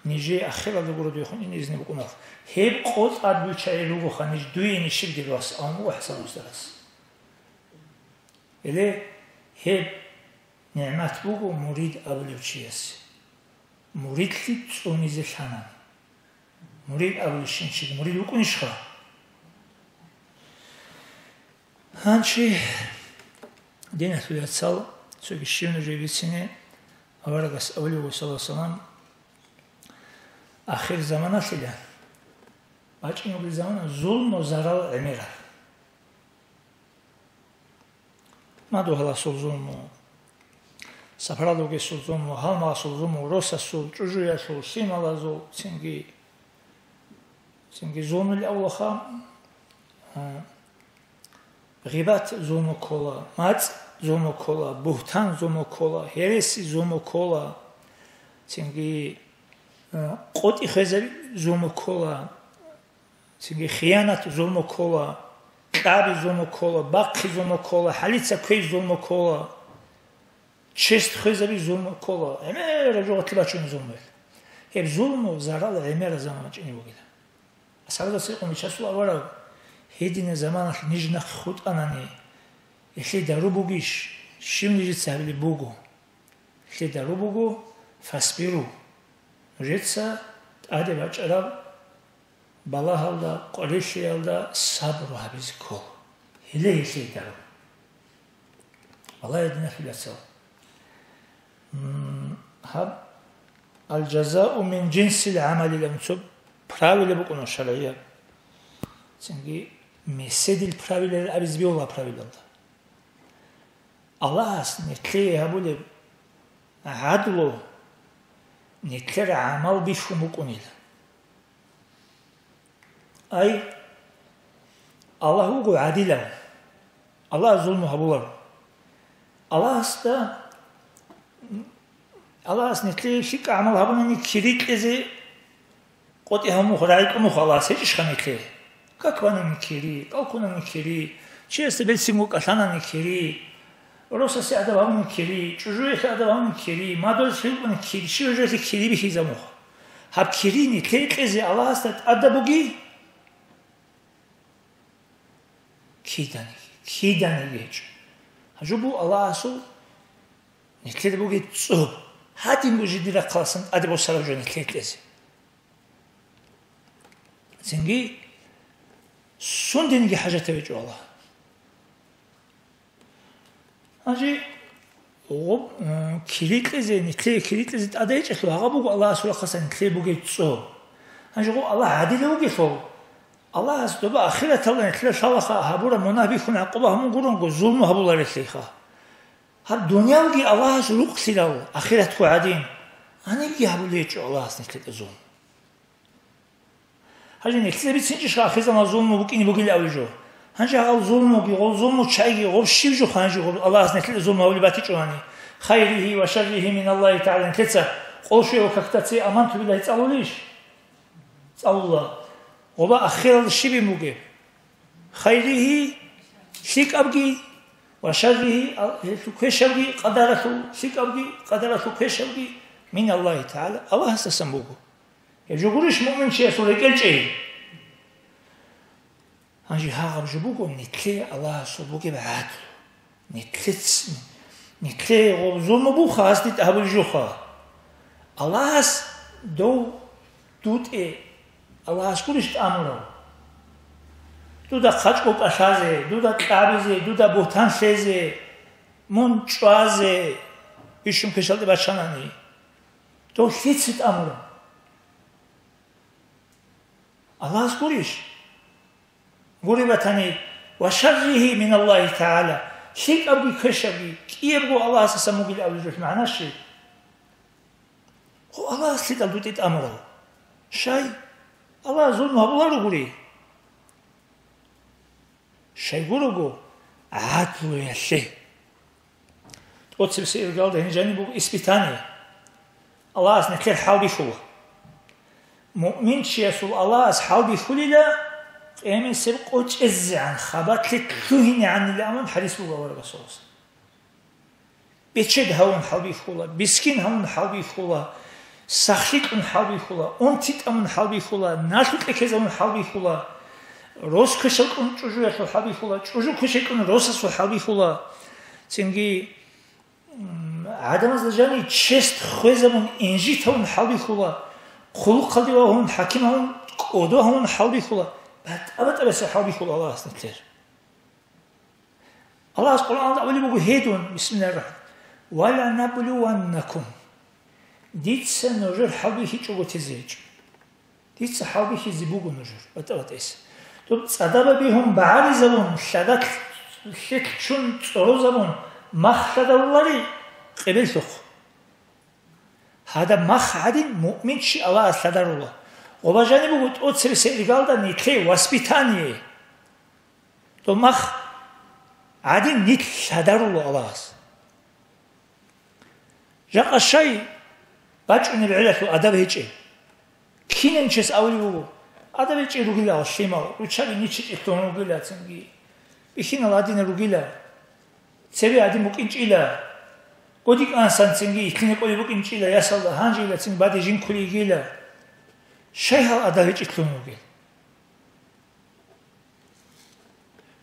нижее ахиралда гуро довехун ине изну букӀунаха. Гьеб къо тӀад бугел чагӀи ругоха ниж, дуе ниж щиб, дир вас, абун буго ХӀасан устарас. Гьеле гьеб нигӀмат буго мурид абулев чиясе. Муридлъи цӀунизе лъанани. Мурид абулебщинчиги мурид вукӀунищха? Гьанчи, диналъул яцал, цоги щив нужее бицине, аварагас абулеб буго, саллаллагьу гӀалайгьи ва саллам, ахир заманалъила, бачӀин бугеб замана зулму зарал гӀемерал. Мадугьаласул зулму, сапаралда вугесул зулму, гьалмагъасул зулму, росасул, чӀужуялъул, лъималазул, цинги, цинги зулмули авлаха, а, гъибат зулму ккола, мацӀ зулму ккола, бугьтан зулму ккола, гьереси зулму ккола, цинги, а, къотӀи хвезаби зулму ккола, Цинги хиянат зулму ккола, кьаби зулму ккола, бахъи зулму ккола, хӀалица квей зулму ккола, честь хвезаби зулму ккола, гӀемераб жо гъорлъе бачуна зулмуялъ. Гьеб зулму зарал гӀемераб замана чӀине бугила. АсхӀабзаца гьикъун, Бичасул авараг, гьединаб заманалъ ниж нахъе хутӀанани, гьелъие дару бугищ? Щив нижеца гьабилеб буго? Гьелъие дару буго, фасбиру, нужеца тӀаде бачӀараб балагьалда, къварилъиялда сабру гьабизе ккола. Гьеле гьелъие дару. Валлагь, диналъул яцал. М, гьаб, «Аль-жазау мин жинсил гӀамалилан» цо правила букӀуна шаргӀияб. Цинги меседил правилал абизе бегьула правилалда. Аллагьас нилъее гьабулеб гӀадлу нилъер гӀамал бихьун букӀунила. Ай, Аллагь вуго гӀадилав. Аллагь зулму гьабуларо. Аллагьасда, Аллагьас нилъее лъикӀа гӀамал гьабунани кири кьезе къотӀи гьабун мухь, рагӀи кьун мухь Аллагьас гьечӀищха нилъее? Как банани кири, кӀалкунани кири, чиясда берцинго кӀалъанани кири, росасе адаб гьабуни кири, чӀужуялъе адаб гьабуни кири, мадугьалъе хӀинкъуни кири, щиб жоялъе кири бихьизаб мухь. Гьаб кири нилъее кьезе Аллагьасда тӀадаб бугищ? Киданиги, киданиги гьечӀо. Гьанже бу Аллагьасул нилъеда бугеб цӀоб. Гьадинго жиндир рахъалъан тӀаде босараб жо нилъее кьезе. Цинги сундениги хӀажатав гьечӀо Аллагь. Гьанже гъоб-, м, кири кьезе, нилъее кири кьезе тӀаде гьечӀелъул, гьагъаб буго Аллагьасул рахъалъан нилъее бугеб цӀоб. Гьанже гъо Аллагь гӀадилав вугелъул, Аллагьас доба ахираталда нилъеда лъалаха гьабураб мунагь бихьун гӀакъуба гьабун гуронго, зулму гьабуларелъейха. Гьаб дуниялги Аллагьас рукълъилал, ахиратго гӀадин, гьанибги гьабулеб гьечӀо Аллагьас нилъеда зулму. Гьанже нилъеда бицинчӀищха ахирзаман зулму букӀине бугилан абулеб жо? Гьанже гьал зулмуги, гъол зулму чайги, гъоб щиб жо хъанжи гъоб Аллагьас нилъеда зулму гьабулеб батичӀони? Хайригьи ва шарригьи миналлагьи тагӀала, нилъеца къолъуе ва какда цее аманту биллагьи цӀалулищ? ЦӀалула. Гъоба ахирал щибин бугеб? Хайригьи лъикӀабги ва шарригьи ал-, гьелъул квешабги, къадаралъул лъикӀабги, къадаралъул квешабги миналлагьи тагӀала, Аллагьасдасан буго. Гьеб жо гурищ муъминчиясул рекӀелчӀей? Гьанже гьагъаб жо буго нилъее Аллагьасул бугеб гӀадлу. Нилъец-, нилъее гъоб зулму буха гьасде гьабулеб жоха. Аллагьас дов дутӀе, Аллагьас гурищ тӀамурав? Дуда хъачӀго кӀалъазе, дуда кьабизе, дуда бугьтан лъезе, мун чӀвазе, бищун квешалде бачанани. Дов лъица тӀамурав? Аллагьас гурищ? Гуреб батани, ва шарригьи миналлагьи тагӀала, лъикӀабги квешабги кӀиябго Аллагьасдасан бугилан абулеб жо магӀна щиб? Хъу Аллагьас лъикӀал дутӀи тӀамурав? Щай? Аллагь зулму гьабуларо гури? Щайгурого гӀадлуялъе. ТӀоцебесеб иргалда гьениб жаниб буго испытание. Аллагьас нилъер хӀалбихьула. Муъминчиясул Аллагьас хӀалбихьулила, къиямасеб къо чӀезегӀан хабалъе лъугьинегӀанилан абун хӀадис буго аварагасул. Бечед гьавун хӀалбихьула, бискин гьавун хӀалбихьула, сахлъи кьун хӀалбихьула, унти тӀамун хӀалбихьула, налъукье ккезавун хӀалбихьула, рос квешал кьун чӀужуялъул хӀалбихьула, чӀужу квешал кьун росасул хӀалбихьула. Цинги, м, гӀадамазда жаниб чест хвезабун, инжит гьавун хӀалбихьула, хъулухъалде вагьун, хӀаким гьавун, кӀодо гьавун хӀалбихьула, батӀа-батӀа бесеб хӀалбихьула Аллагьас нилъер. Аллагьас Къуръаналда абулеб буго гьедун, бисмиллагьир рахӀманир рахӀим, «Ва ланаблуваннакум». Дица нужер хӀалбихьичӀого тезе гьечӀо. Дица хӀалбихьизе буго нужер, батӀа-батӀаяс. Доб цӀадаб бигьун багӀаризабун, лъадалъ-, лъелъ ччун цӀорозабун, мах лъадарулари къебеллъухъ. Гьадаб мах гӀадин, муъминчи Аллагьас лъадарула. Гъоба жаниб буго тӀоцебесеб иргалда нилъее воспитание. Доб мах гӀадин нилъ лъадарула Аллагьас. Жакъа щай бачӀунеб гӀелалъул адаб гьечӀеб? Кинанчияс абулеб буго, адаб гьечӀеб ругила гьал лъимал, руччаби ничи тӀехьлъун ругила цинги, бихьинал гьадинал ругила, цебе гьадин букӀинчӀила, годик ансан цинги, итлъине кӀолеб букӀинчӀила ясалда, гьанжейила цинги баде жин ккулей йигила. Щай гьал адаб гьечӀелъун ругел?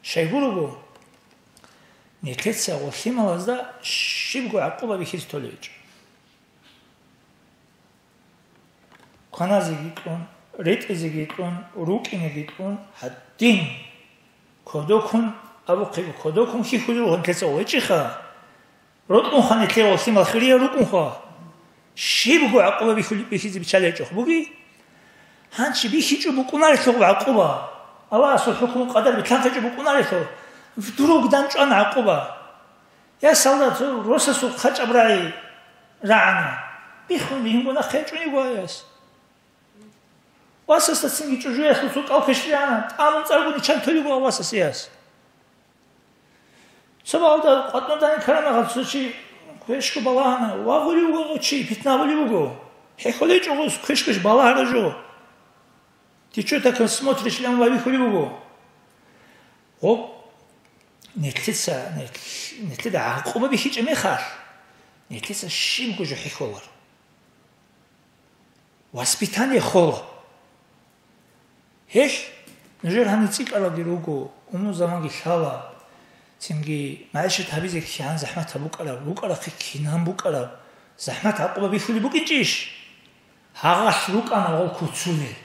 Щайгурого, нилъеца гъолъималазда щибго гӀакъуба бихьизе толеб гьечӀо. Кваназеги кьун, ретӀизеги кьун, рукӀинеги кьун, гьадин. Кодокун, абухъего, кодокун хьихьулев гьанкеца гъвечӀиха. Рокьунха нилъер гъолъимал хириял рукӀунха. Щибго гӀакъуба бихьули-, бихьизе биччалайчӀухъ буги? Гьанчи бихьичӀо букӀунарелъул гӀакъуба. Аллагьасул хӀукму къадар битлъанхъичӀо букӀунарелъул. Вдруг данчӀван гӀакъуба. Я солдат, росасул хъачӀаб рагӀи рагӀана. Биххун бихьинго нахъе чӀун йиго гьаяс. Васасда цинги чӀужуялъул цо кӀал квешлъи рагӀана. ТӀамун цӀаргуни чан толиго васасияс. Цо балда къватӀнудани карамахал цо чи квешго балагьана, вагъулев вуго чи, питнабулев вуго. ХӀехьолечӀого квешгош балагьара жо. Ты чё так смотришь, лъан вавихьулев вуго. Гъоб, нилъеца, нилъ-, нилъеда гӀакъуба бихьичӀеб мехалъ, нилъеца щибго жо хӀехьолар. Воспитание хола. Гьелъ нужер гьанив цӀикӀкӀаралги руго, умумузаманги лъала, цинги магӀишат гьабизе кигӀан захӀмат гьаб букӀараб, рукӀарахъе кинан букӀараб, захӀмат гӀакъуба бихьулеб букӀинчӀищ? Гьагъалъ рукӀана гъол куцулел.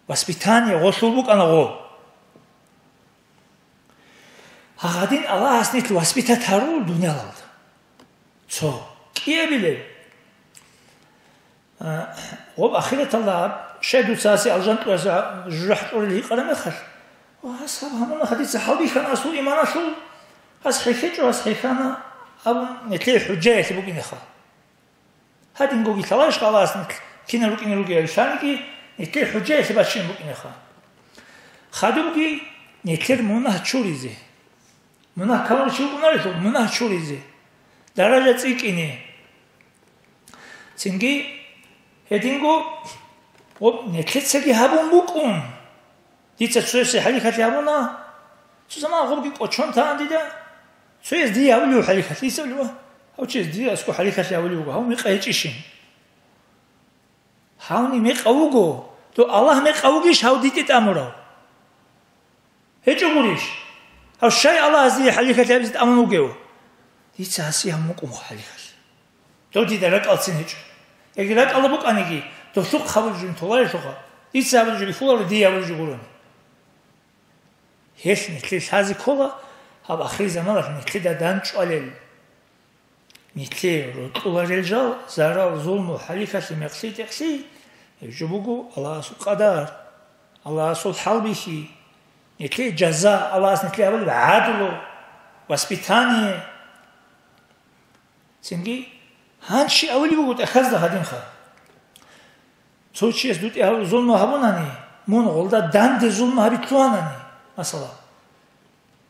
Воспитание гъолъул букӀана гъо. Гьагъадин Аллагьас нилъ воспитать гьарул дуниялалда. Цо кӀиабилеб. А, гъоб ахираталда гьаб, щай дуца гьасе алжан кьураса жужахӀ кьурил гьикъараб мехалъ, ва гьас гьаб гьамуна, гьадица хӀалбихьана асул иманалъул, гьас хӀехьечӀо, гьас хӀехьана абун, нилъее хӀужаялъе букӀинеха. Гьадингоги лъаларищ Аллагьас нилъ кинал рукӀине ругел, лъаниги нилъее хӀужаялъе баччине букӀинеха. Хадубги нилъер мунагь чуризе. Мунагь камурав чи вукӀунарелъул, мунагь чуризе, даража цӀикӀкӀине. Цинги гьединго, гъоб, нилъецаги гьабун букӀун. Дица цоясе хӀалихьалъи гьабуна, цо заман гъобги кӀочон таан дида, цояс дие гьабулев хӀалихьалъи, дица абулев, гьав чияс дие аскӀо хӀалихьалъи гьабулев вуго, гьав мекъа гьечӀищин. Гьавни мекъав вуго, дов Аллагь мекъав вугищ гьав дитӀе тӀамурав? ГьечӀо гурищ? Гьав щай Аллагьас дие хӀалихьалъи гьабизе тӀамун вугев? Дица гьасие гьаб мукӀун хӀалихьалъ. Дов дида ракӀалцин гьечӀо. Яги ракӀалда букӀаниги, довлъухъ гьабулеб жо толарелъулха, дица гьабулеб жо бихьуларо, дие гьабулеб жо гурони. Гьелъ нилъее лъазе ккола гьаб ахирзаманалъ нилъеда дандчӀвалел. Нилъее рокьуларел жал, зарал, зулму, хӀалихьалъи, мекълъи-текълъи, гьеб жо буго Аллагьасул къадар, Аллагьасул хӀалбихьи. Нилъее жаза, Аллагьас нилъее гьабулеб гӀадлу, воспитание. Цинги гьанже щиб абулеб буго тӀахьазда гьадинха. Цо чияс дутӀе гьаб-, зулму гьабунани, мун гъолда данде зулму гьаби лъугьанани, масала,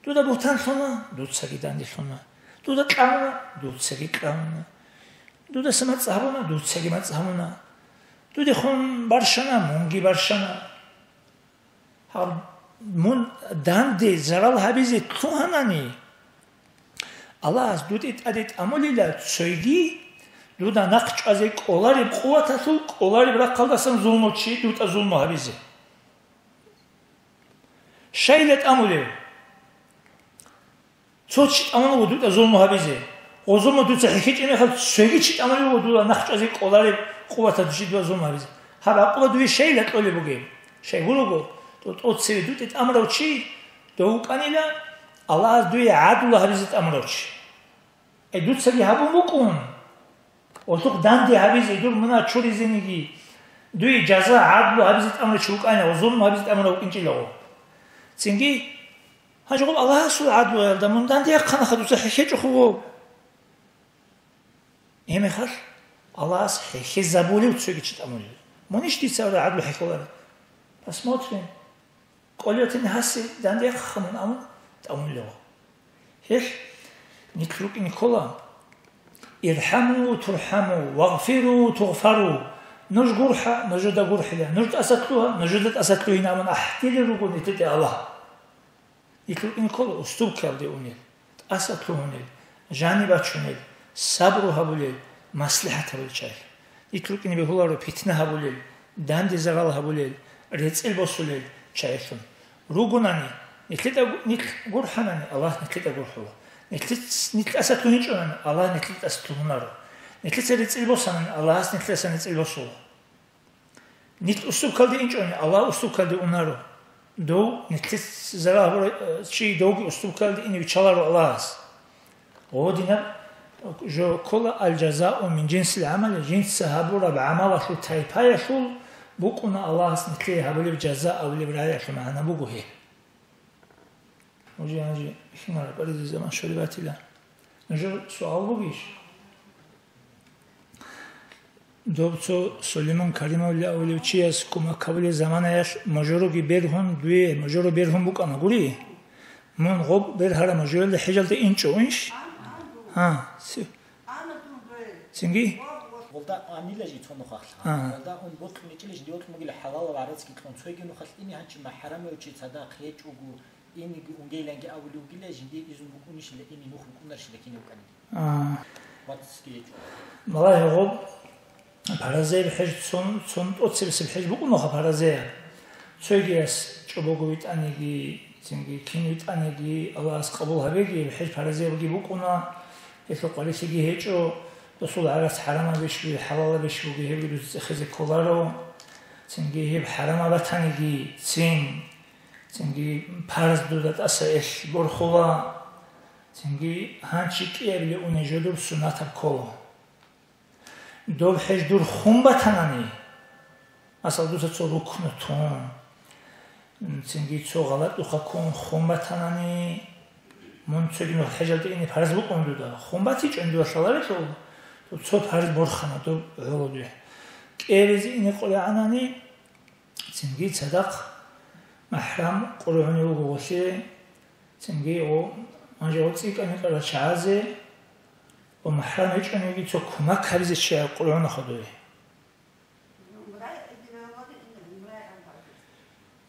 дуда бугьтан лъуна, дуцаги данде лъуна, дуда кьавуна, дуцаги кьавуна, дудаса мацӀ гьабуна, дуцаги мацӀ гьабуна, дудехун барщана, мунги барщана. Гьаб мун данде зарал гьабизе лъугьанани, Аллагьас дутӀе тӀаде тӀамулила цойги, дуда нахъ чӀвазе кӀолареб къуваталъул кӀолареб рахъалдасан зулмучи дутӀа зулму гьабизе. Щайила тӀамулев? Цо чи тӀамун вуго дуда зулму гьабизе. Гъозумма дуца хӀехьичӀеб мехалъ, цоги чи тӀамулев вуго дуда нахъ чӀвазе кӀолареб къуваталъ жидва зулму гьабизе. Гьаб гӀакъуба дуе щайила кьолеб бугеб? Щай гурого, тӀо-, тӀоцеве дутӀе тӀамурав чи, дов вукӀанила Аллагьас дуе гӀадлу гьабизе тӀамурав чи. Ай, дуцаги гьабун букӀун, гъолъухъ данде гьабизе, дур мунагь чуризениги, дуе жаза гӀадлу гьабизе тӀамурав чи вукӀанила, зулму гьабизе тӀамурав вукӀинчӀила гъо. Цинги Гьанже гъоб Аллагьасул гӀадлуялда мун данде яхъанаха, дуца хӀехьечӀо хъугъу. Гьеб мехалъ Аллагьас хӀехьезабулев цоги чи тӀамулев. Мунищ дица гӀадлу хӀехьолареб? Посмотрим. КӀолев тани гьасе данде яхъа мун абун тӀамулев. Гьелъ нилъ рукӀине ккола: «ИрхӀаму турхӀаму, вагъфиру тугъфару». Нуж гурхӀа, нужеда гурхӀила, нуж тӀаса лъугьа, нужеда тӀаса лъугьина абун ахӀдилел руго нилъеде Аллагь. Нилъ рукӀине ккола уступкалде унел, тӀаса лъугьунел, жаниб бачунел, сабру гьабулел, маслихӀат гьабулел чагӀилъун. Нилъ рукӀине бегьуларо питна гьабулел, данде зарал гьабулел, рецӀел босулел чагӀилъун. Ругунани, нилъеда гу-, нилъ гурхӀанани, Аллагь нилъеда гурхӀула. Нилъец-, нилъ тӀаса лъугьинчӀунани, Аллагь нилъеда тӀаса лъугьунаро. Нилъеца рецӀел босанани, Аллагьас нилъеца рецӀел босула. Нилъ уступкалде инчӀони, Аллагь уступкалде унаро. Дов нилъец зарал гьабурав чи довги уступкалде ине виччаларо Аллагьас. Гъодинаб жо ккола: «Аль-жазау мин жинсил гӀамали», жинца гьабураб гӀамалалъул тайпаялъул букӀуна Аллагьас нилъее гьабулеб жаза абулеб рагӀиялъул магӀна буго гьеб. Нуж гьанже бихьинараб баризе заман щвалеб батила. Нужер суал бугищ? Доб цо Сулейман Каримовли абулев чияс кумек гьабулел заманаялъ мажороги бергьун, дуе мажоро бергьун букӀана гури. Мун гъоб бергьараб мажуялда хӀежалде инчӀо, инш? А, си-, цинги? Гъолда анила жи цо нухалъ. А. Гъолда ун бокьун ичӀила жинди бокьун бугила хӀалалав гӀарацги кьун, цоги нухалъ ини гьанчи махӀрамав чи цадахъ гьечӀого, иниги унгейланги абулев вугила, жинди изун букӀунищила, ини нух букӀунарщила кинев вукӀаниги. А. Вацги гьечӀо. Балагье гъоб, Паразеяб хӀеж цон, цон тӀоцебесеб хӀеж букӀунаха паразеяб. Цойгияс чӀобого витӀаниги, цинги кин витӀаниги, Аллагьас къабул гьабеги, гьеб хӀеж паразеябги букӀуна, гьелъул къварилъиги гьечӀо, досул гӀарац хӀарамабищ бугеб, хӀалалабищ бугеб, гьебги дуца цӀехезе кколаро. Цинги гьеб хӀарамаб батаниги, цин, цинги парз дуда тӀаса элъ борхула, цинги гьанчи кӀиабилеб уней жодур суннатаб ккола. Доб хӀеж дур хун батанани, масала, дуца цо рукну тун, цинги цо гъалатӀухъа ккун хун батанани, мун цоги нух хӀежалде ине парз букӀун дуда, хун батичӀун дуда лъаларелъул, цо парз борхана доб гӀоло дуе. КӀеризе ине къулегӀанани, цинги цадахъ, махӀрам къургьуни вугоголъе, цинги о, гьанже о цӀикӀкӀани кьарачагӀазе, ва махӀрам гьечӀониги цо кумак гьабизе чияр къулгӀуна хадуе.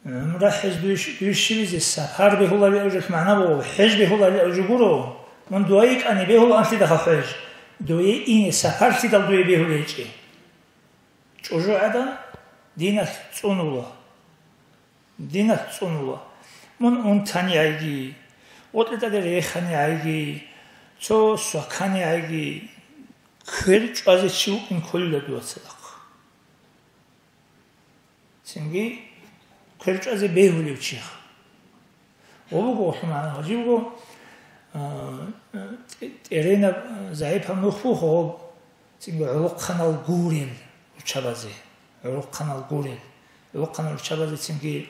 ГӀумра хӀез дуйш-, дуйщибизе сапар бегьуларел жо магӀна буго, хӀеж бегьуларел жо гуро, мун дуе икӀани бегьула анлъидал хӀеж, дуе ине сапарлъидал дуе бегьулей гьечӀи. ЧӀужугӀадан диналъ цӀунула. Диналъ цӀунула. Мун унтани гӀайги, гъоркье тӀаде рехани гӀайги, цо свакани гӀайги, квер чӀвазе чи вукӀин кколила дуда цадахъ. Цинги квер чӀвазе бегьулев чихъ. Гъо буго гъолъул магӀна гьажибго, а, тӀе-, тӀеренаб, а, загӀипаб нух буго гъоб, цинги гӀолохъанал гурел руччабазе, гӀолохъанал гурел, гӀолохъанал руччабазе цинги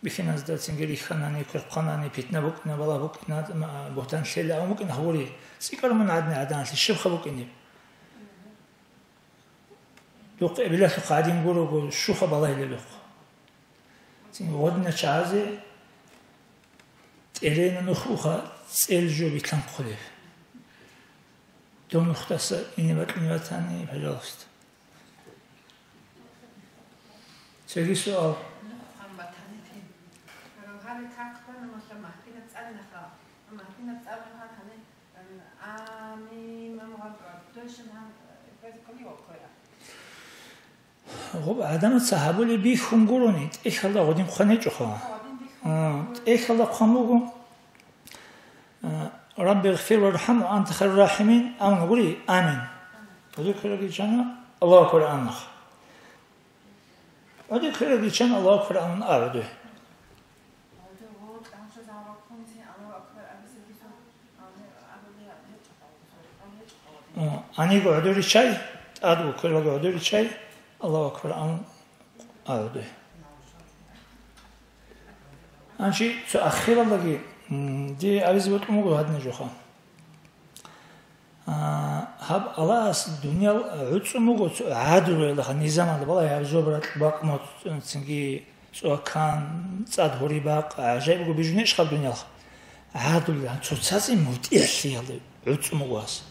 бихьиназда цинги рихьанани, кверхъанани, питна букӀина, балагь букӀина, ма-, бугьтан лъела абун букӀина гьабури, цӀикӀкӀараб мун гӀадни гӀаданалъе щибха букӀинеб? Духъ эбелалъухъ гӀадин гурого, щуха балагьилелухъ. Цин гъодина чагӀазе тӀерена нух уха цӀел жо битлъанхъулеб. Дов нухдаса ине бакьине батани, пожалуйста. Цоги суал. Нух хъван батани. Гьале как хъвана, масала, магьтинаб цӀар наха. Магьтинаб цӀар наха, гьале Амин, мамгъаб, дойшин гьан, э, квезе ккани воккоя. Гъуб гӀадамаца гьабулеб бихьун гурони, тӀехьалда гъодин хъван гьечӀоха. Гъодин бихьун. А, тӀехьалда хъван буго, а, «Рабби гъфир вархӀам ва анта хайру рахӀимин», амин гури, амин. Амин. Гьудур квераги чана, Аллагьу акбар, амин. ГӀодор квераги чан Аллагьу акбар амун агӀуде. О, гьаниго гӀодор риччай, тӀадго квераги гӀодор риччай, Аллагьу акбар амун агӀуде. Анчи цо ахиралдаги, м, дие абизе бокьун буго гьадина жоха. А, гьаб Аллагьас дуниял гӀуцӀун буго цо гӀадлуялдаха низамалда, балагье, гьаб зобракь бакъ моцӀ, цинги цӀуакан, цӀад гьури бакъ, гӀажаибго бижунечӀ гьаб дуниялха. ГӀадлуялда, цоцазе мутӀигӀлъиялда гӀуцӀун буго гьас.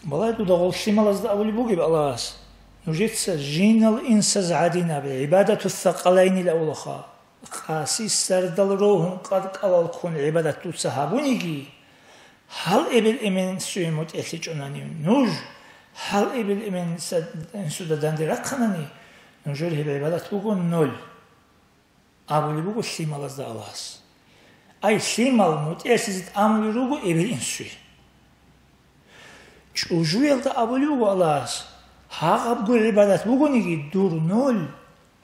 Балагье, дуда гъол лъималазда абулеб бугеб Аллагьас: нужеца жинал инсаз гӀадинаб гӀибадатуссакъалайнил авлаха. Къаси сардал рогьун къадкъалал ккун гӀибадат дуца гьабуниги, гьал эбел-эменсуе мутӀигӀлъичӀонани нуж, гьал эбел-эменса-, инсуда данде рахъанани, нужер гьеб гӀибадат буго ноль, абулеб буго лъималазда Аллагьас. Ай, лъимал мутӀигӀлъизе тӀамулел руго эбел-инсуе. ЧӀужуялда абулеб буго Аллагьас: гьагъабго гӀибадат бугониги, дур ноль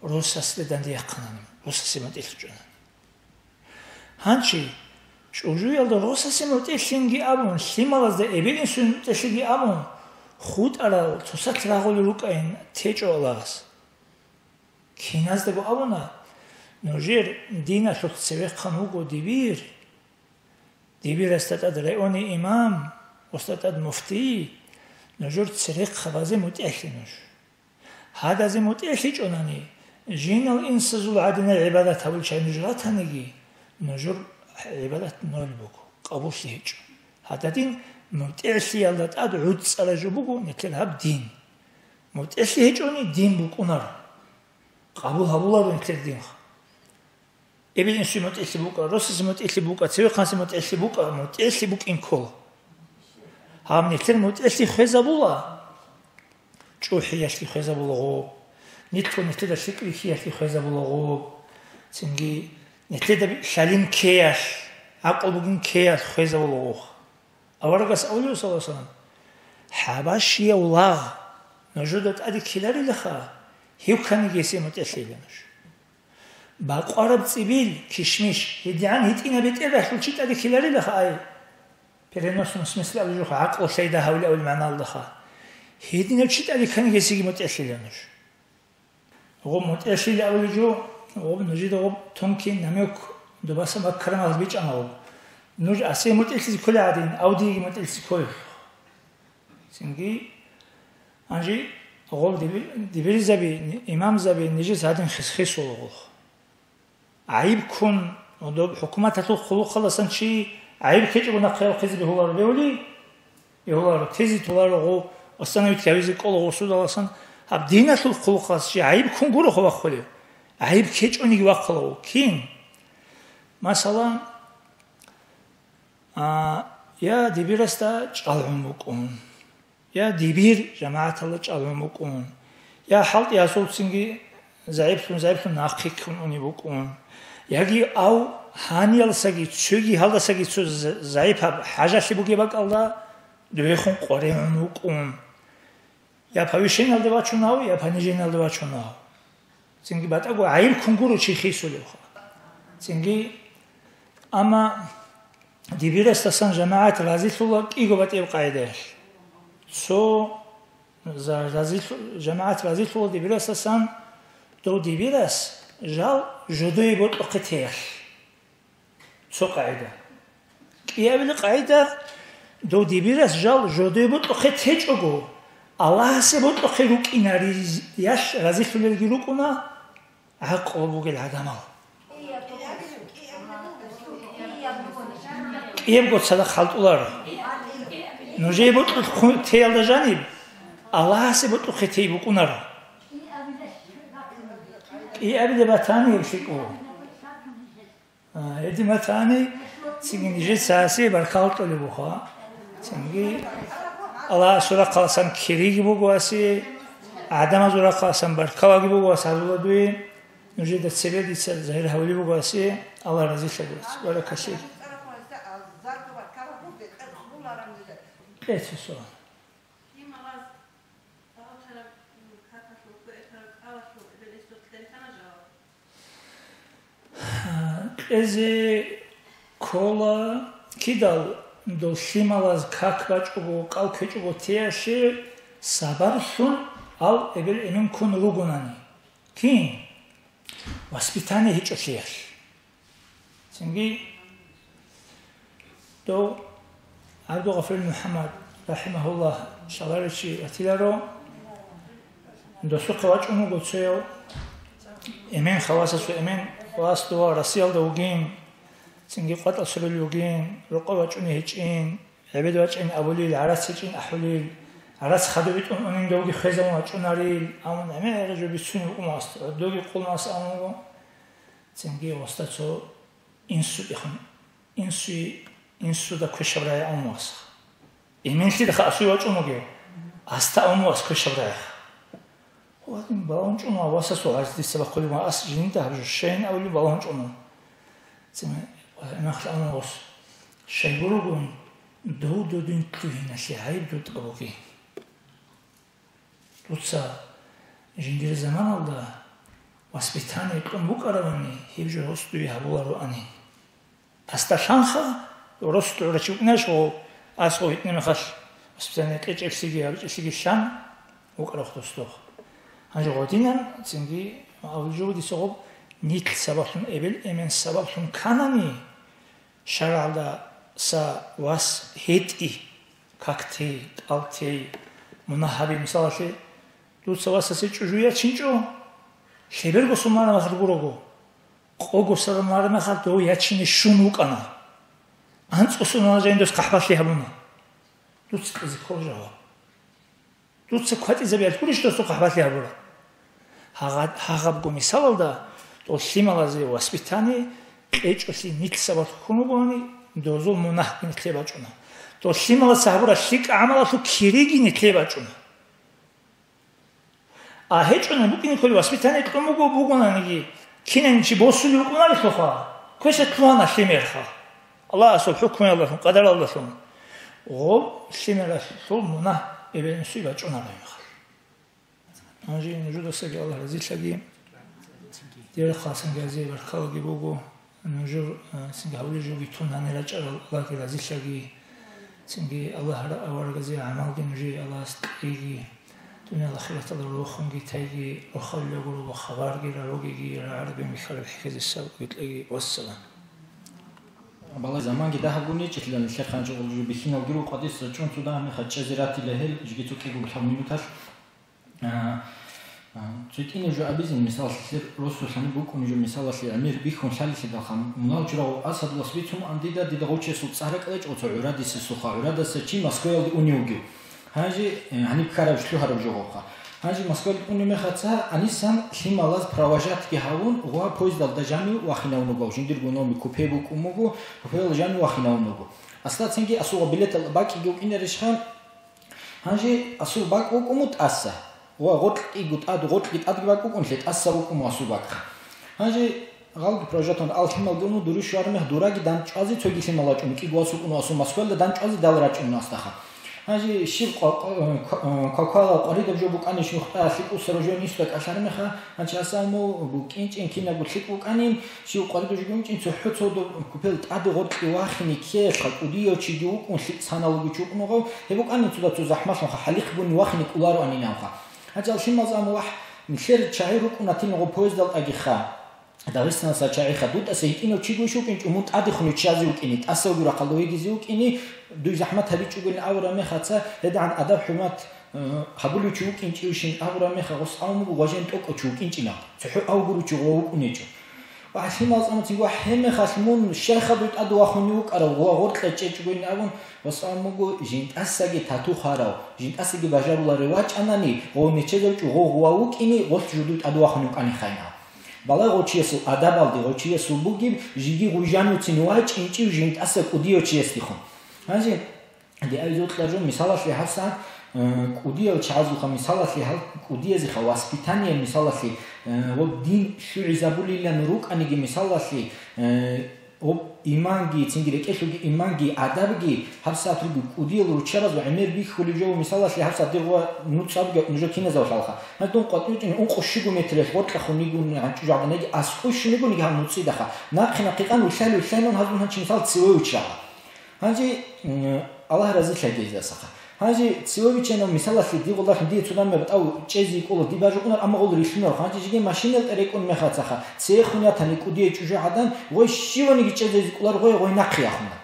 росасде данде яхъанани, росасе мутӀигӀлъичӀонани. Гьанчи, чӀужуялда росасе мутӀигӀлъинги абун, лъималазда эбел-инсуе мутӀигӀлъиги абун, хутӀарал цоцалъ рагъулел рукӀайин течӀо Аллагьас. Киназдаго абуна: нужер диналъулъ цевехъан вуго дибир, дибирасда тӀад районе имам, осда тӀад муфтий, нужер церехъабазе мутӀигӀлъе нуж. Гьадазе мутӀигӀлъичӀонани, жинал инсазул гӀадинай гӀибадат гьабулчай нуж ратаниги, нужер гӀибадат ноль буго, къабуллъи гьечӀо. Гьададин, мутӀигӀлъиялда тӀад гӀуцӀцӀараб жо буго нилъер гьаб дин. МутӀигӀлъи гьечӀони, дин букӀунаро. Къабул гьабуларо нилъер динха. Эбел-инсуе мутӀигӀлъи букӀа, росасе мутӀигӀлъи букӀа, цевехъанасде мутӀигӀлъи букӀа, мутӀигӀлъи букӀин ккола. Гьаб нилъер мутӀигӀлъи хвезабула, чӀухӀиялъе хвезабула гъоб, нилъго нилъеда лъикӀ рихьиялъе хвезабула гъоб, цинги нилъеда лъалим ккеялъ, гӀакълу бугин ккеялъ хвезабула гъоб. Аварагас абулеб, саллаллагьу гӀалайгьи ва саллам: «ХӀабашияв лагъ нужеда тӀаде ккеларилаха, гьев ккани гьесие мутӀигӀлъейила нуж. Бакъвараб цӀибил, кишмиш, гьедигӀан гьитӀинаб бетӀералъул чи тӀаде ккеларилаха», ай, переносном смысле абулеб жо, гӀакълу лъайда гьавилев абулеб магӀналдаха. Гьединав чи тӀаде ккани гьесиеги мутӀигӀлъейила нуж. Гъоб мутӀигӀлъейила абулеб жо, гъоб нужеда гъоб тонкий намёк, дубаса маккарамалъ бичӀчӀана гъоб. Нуж асие мутӀигӀлъизе кколеб гӀадин, авдиеги мутӀигӀлъизе кколеб. Цинги, гьанже гъол диби-, дибирзаби, имамзаби нижес гьадин хис-, хисула гъолъ. ГӀайиб ккун, доб хӀукуматалъул хъулухъалдасан чи гӀайиб ккечӀого нахъе вахъизе бегьуларо бегьули? Бегьуларо, тезе толаро гъов, восстановить гьавизе кӀола гъосудаласан, гьаб диналъул хъулухъалъ чи гӀайиб ккун гуро вахъулев? ГӀайиб ккечӀониги вахъула гъов. Кин? Масала, а, я дибирасда чӀалгӀун букӀун. Я дибир жамагӀаталда чӀалгӀун букӀун, я хӀалтӀи асулцинги загӀиплъун-загӀиплъун нахъе ккун унеб букӀун, яги ав гьаниялдасаги цоги гьалдасаги цо за-, загӀипаб хӀажалъи бугеб бакӀалда духӀехун къваригӀун вукӀун, я повышениялде вачун ав, я понижениялде вачун ав. Цинги батӀаго гӀайиб ккун гуро чи хисулевха. Цинги, амма дибирасдасан жамагӀат разилъула кӀиго батӀияб къагӀидаялъ. Цо за-, разилъу-, жамагӀат разилъула дибирасдасан дов дибирас жал жодое бокьухъе теялъ. Цо къагӀида. КӀиабилеб къагӀида, дов дибирас жал жодое бокьухъе течӀого, Аллагьасе бокьухъе рукӀинариялъ разилъулелги рукӀуна гӀакълу бугел гӀадамал. КӀиябго цадахъ хӀалтӀуларо. Нужее бокьухъе теялда жаниб, Аллагьасе бокьухъе тей букӀунаро. КӀиабилеб батани гьеб лъикӀ буго. А, гьедин батани, цинги нижеца гьасие баркалла кьолеб буха. Цинги Аллагьасул рахъаласан кириги буго гьасие, гӀадамазул рахъаласан баркалаги буго гьас гьарулел дуе. Нужеда цебе дица загьир гьавулеб буго гьасие, Аллагь разилъа дуца. Баракаллахи. Кьеце суал. Кьезе ккола кидал дол лъималаз как бачӀого, кӀал ккечӀого теялъе сабаблъун ал эбел-эмен ккун ругонани. Кин? Воспитание гьечӀолъиялъ. Цинги дов ГӀабдулгъафурил МухӀаммад, рахӀимагьуллагь, шаларичи ватиларо. Досухъе вачӀун вуго цояв эмен, хавасасул эмен, вас дова Россиялда вугин, цинги къватӀал сорулел вугин, рокъов вачӀуней гьечӀин, гӀебед вачӀин абулел, гӀарац гьечӀин ахӀулел, гӀарац хадуб битӀун унин довги хвезабун вачӀунарил, амма гӀемераб жо бицунеб букӀун васда, гӀодоги къулмас абун вуго. Цинги васда цо инсу ихун, инсуе, инсуда квешаб рагӀи абун васха. Эменлъидахъа асуе вачӀун вугев, аста абун вас квешаб рагӀиха. Гьадин балагьун чӀун ва васасул гӀарз дица бахъулеб ва ас жинда гьаб жо щайин абулеб балагьун чӀун. Цинги гӀемерхъ абун вас, щайгурелъул дов додин лъугьиналъе гӀайиб дутӀа бугин. Дуца жиндир заманалда воспитание кьун букӀаравани, гьеб жо гьес дуе гьабулароани. Аста лъанха, рос гӀурачи вукӀинач гъо, ас гъо гьитӀина мехалъ воспитание кьечӀеблъиги гьабичӀеблъиги лъан вукӀарахъ досдухъ. Гьанже гъодинан цинги абулеб жо буго дица гъоб, нилъ сабаблъун, эбел-эмен сабаблъун кканани, шаргӀалдаса вас гьетӀи, как тей, кӀал тей, мунагь гьаби, мисалалъе, дуца васасе чӀужу ячинчӀо, лъеберго сумана махр гурого. Къого сордонаро мехалъ дов ячине щун вукӀана. АнцӀго сордонаро жаниб дос хъахӀбалъи гьабуна. Дуца кьезе ккола жаваб. Дуца кватӀизабиялъ гурищ досул хъахӀбалъи гьабураб? Гьагъа-, гьагъабго мисалалда, дол лъималазе воспитание кьечӀолъи нилъ сабаблъун вугони, дозул мунагьги нилъе бачӀуна. Дол лъималаца гьабураб лъикӀ гӀамалалъул кириги нилъе бачӀуна. А гьечӀони букӀине кколеб воспитание кьун буго, бугонаниги, кинабниги чи босулев вукӀунарелъулха, квеша лъугьана лъимерха. Аллагьасул хӀукмуялдалъун, къадаралдалъун. Гъоб лъимералъул мунагь эбел-инсуе бачӀунареб мехалъ. Гьанже нужедасаги Аллагь разилъаги. Дир хасанги азе баркалаги буго. Нужер, а, цинги гьавулел жоги тун гьанир рачӀарал Аллагьги разилъаги, цинги Аллагь ра-, аварагазе гӀамалги нужее Аллагьас кьеги, дуниял ахираталда рохунги тайги, рохалилаго руго хабарги рарогиги, рагӀарабин бихьараб хӀехьезе сабурги кьеги. Вассалам. Балай заманги дагьаб гун гьечӀелъила нилъер ханчӀо гъулжу бихьиналги рукъадис рачӀун цо дагьаб мехалъ чӀезе ратила гьел жиги цо кӀиго лъаб минуталъ. А, а, цо кӀинаб жо абизин, мисалалъе, росулъани букӀунеб жо, мисалалъе, гӀемер бихьун лъалелъидалха, мунагьал чурагъул Асадулас бицун ан дида, дида гъов чиясул цӀар ракӀалда чӀо цо гӀурадисесулха, гӀурадаса чи Москваялде унев вугев. Гьанже, э, гьаниб ккараб лъугьараб жо гъовха. Гьанже Москваялде унеб мехаца, анисан лъималаз провожатьги гьавун, гъуа поездалда жанив вахинавун вугав, жиндирго номер купе букӀун буго, купеялда жанив вахинавун вуго. Аслацинги асугъа билетал бакӀиги вукӀинарищха? Гьанже асул бакӀ вукӀун ву тӀаса. Ва гъоркьги тӀад, гъоркьги тӀадги бакӀ вукӀунлъи, тӀаса вукӀун ву асул бакӀ. Гьанже гъалги прожатун ал лъималги уну дури щвармех дураги данчӀвазе цоги лъимал вачӀун, кӀиго ас вукӀун ву асул Москвалда данчӀвазе дал рачӀун асдаха. Гьанже щиб къо-, къо-, ква-, кваквала къваридаб жо букӀани шнухтӀа лъикӀусаро жо нисда кӀалъармеха, гьанчи аса му букӀинчӀин кинабго лъикӀ букӀанин, Щив къваридав жугьунчӀин цохӀо цо доб купел тӀаде гъоркье вахине ккеялъха кӀудияв чиги вукӀун лъикӀ саналуги чукӀунгъав, гьеб букӀанин цо-, цо захӀмалъунха хӀалихъ буни вахине кӀолароанин абха. Гьачал лъималза амма вахь, нилъер чагӀи рукӀунатилан гъо поездал тӀагиха, Дагъистанаса чагӀиха, дутӀаса гьитӀинав чиго иш вукӀинчӀо, мун тӀадехун виччазе вукӀине, тӀаса вугев рахъалда вегизе вукӀине, дуй захӀмат гьабичӀогойин авураб мехаца, гьедигӀан адаб-хӀурмат Гьабулев чи вукӀинчӀевщин абураб мехалъ гъос авун буго гъважен тӀокӀав чи вукӀинчӀила, цохӀо авгурав чи гъов вукӀунечӀо. Ва гьалъимал цӀамуцин гва гьебмехалъ мун щайха дуй тӀаде вахунев вукӀарав гъова гъоркьа чӀечӀгойин абун, гъос авун буго жинтӀасаги тату хварав, жинтӀасаги бажаруларев вачӀанани, гъов нечезавчӀо гъов гъува вукӀине, гъолъ жо дуй тӀаде вахунев вукӀанихайинал. Балагь гъов чиясул адабалде, гъов чиясул бугеб, жиги гъужануцин вачӀинчӀев жинтӀаса кӀудияв чиясдехун. Гьанже Диайзукьа жо мисалалъе гьабсагӀат, э, кӀудиял чагӀазулха мисалалъе гьал кӀудиязеха воспитание мисалалъе, э, гъоб дин лъугӀизабулилан рукӀаниги мисалалъе, э, гъоб иманги, цинги рекӀелъулги иманги, адабги гьабсагӀат руго кӀудиял руччабазул гӀемер бихьулеб жо мисалалъе гьабсагӀат дир гъуа нуцӀабги нужа киназавлъалха. Гьадин къватӀивчӀин ункъо щуго метралъ гъоркьахун йигун гьанчӀужагӀданаги аскӀой щунигониги гьаб нуцӀидаха. Нахъе-нахъе къан улъали-улъанун гьазун гьанчи мисал цеве виччаха. Гьанже, м, Аллагь разилъаги гьезасаха. Гьанже цеве виччанав мисалалъе дигъулахъин дие цунами батӀав чӀезе йикӀула дибажукъунар, амма гъол рилълъунарухъ. Гьанже жиги машинал тӀерекӀун мехацаха, цехун ятани кӀудие чӀужугӀадан, гъой щиваниги чӀезе йикӀулар гъой, гъой нахъе яхуна.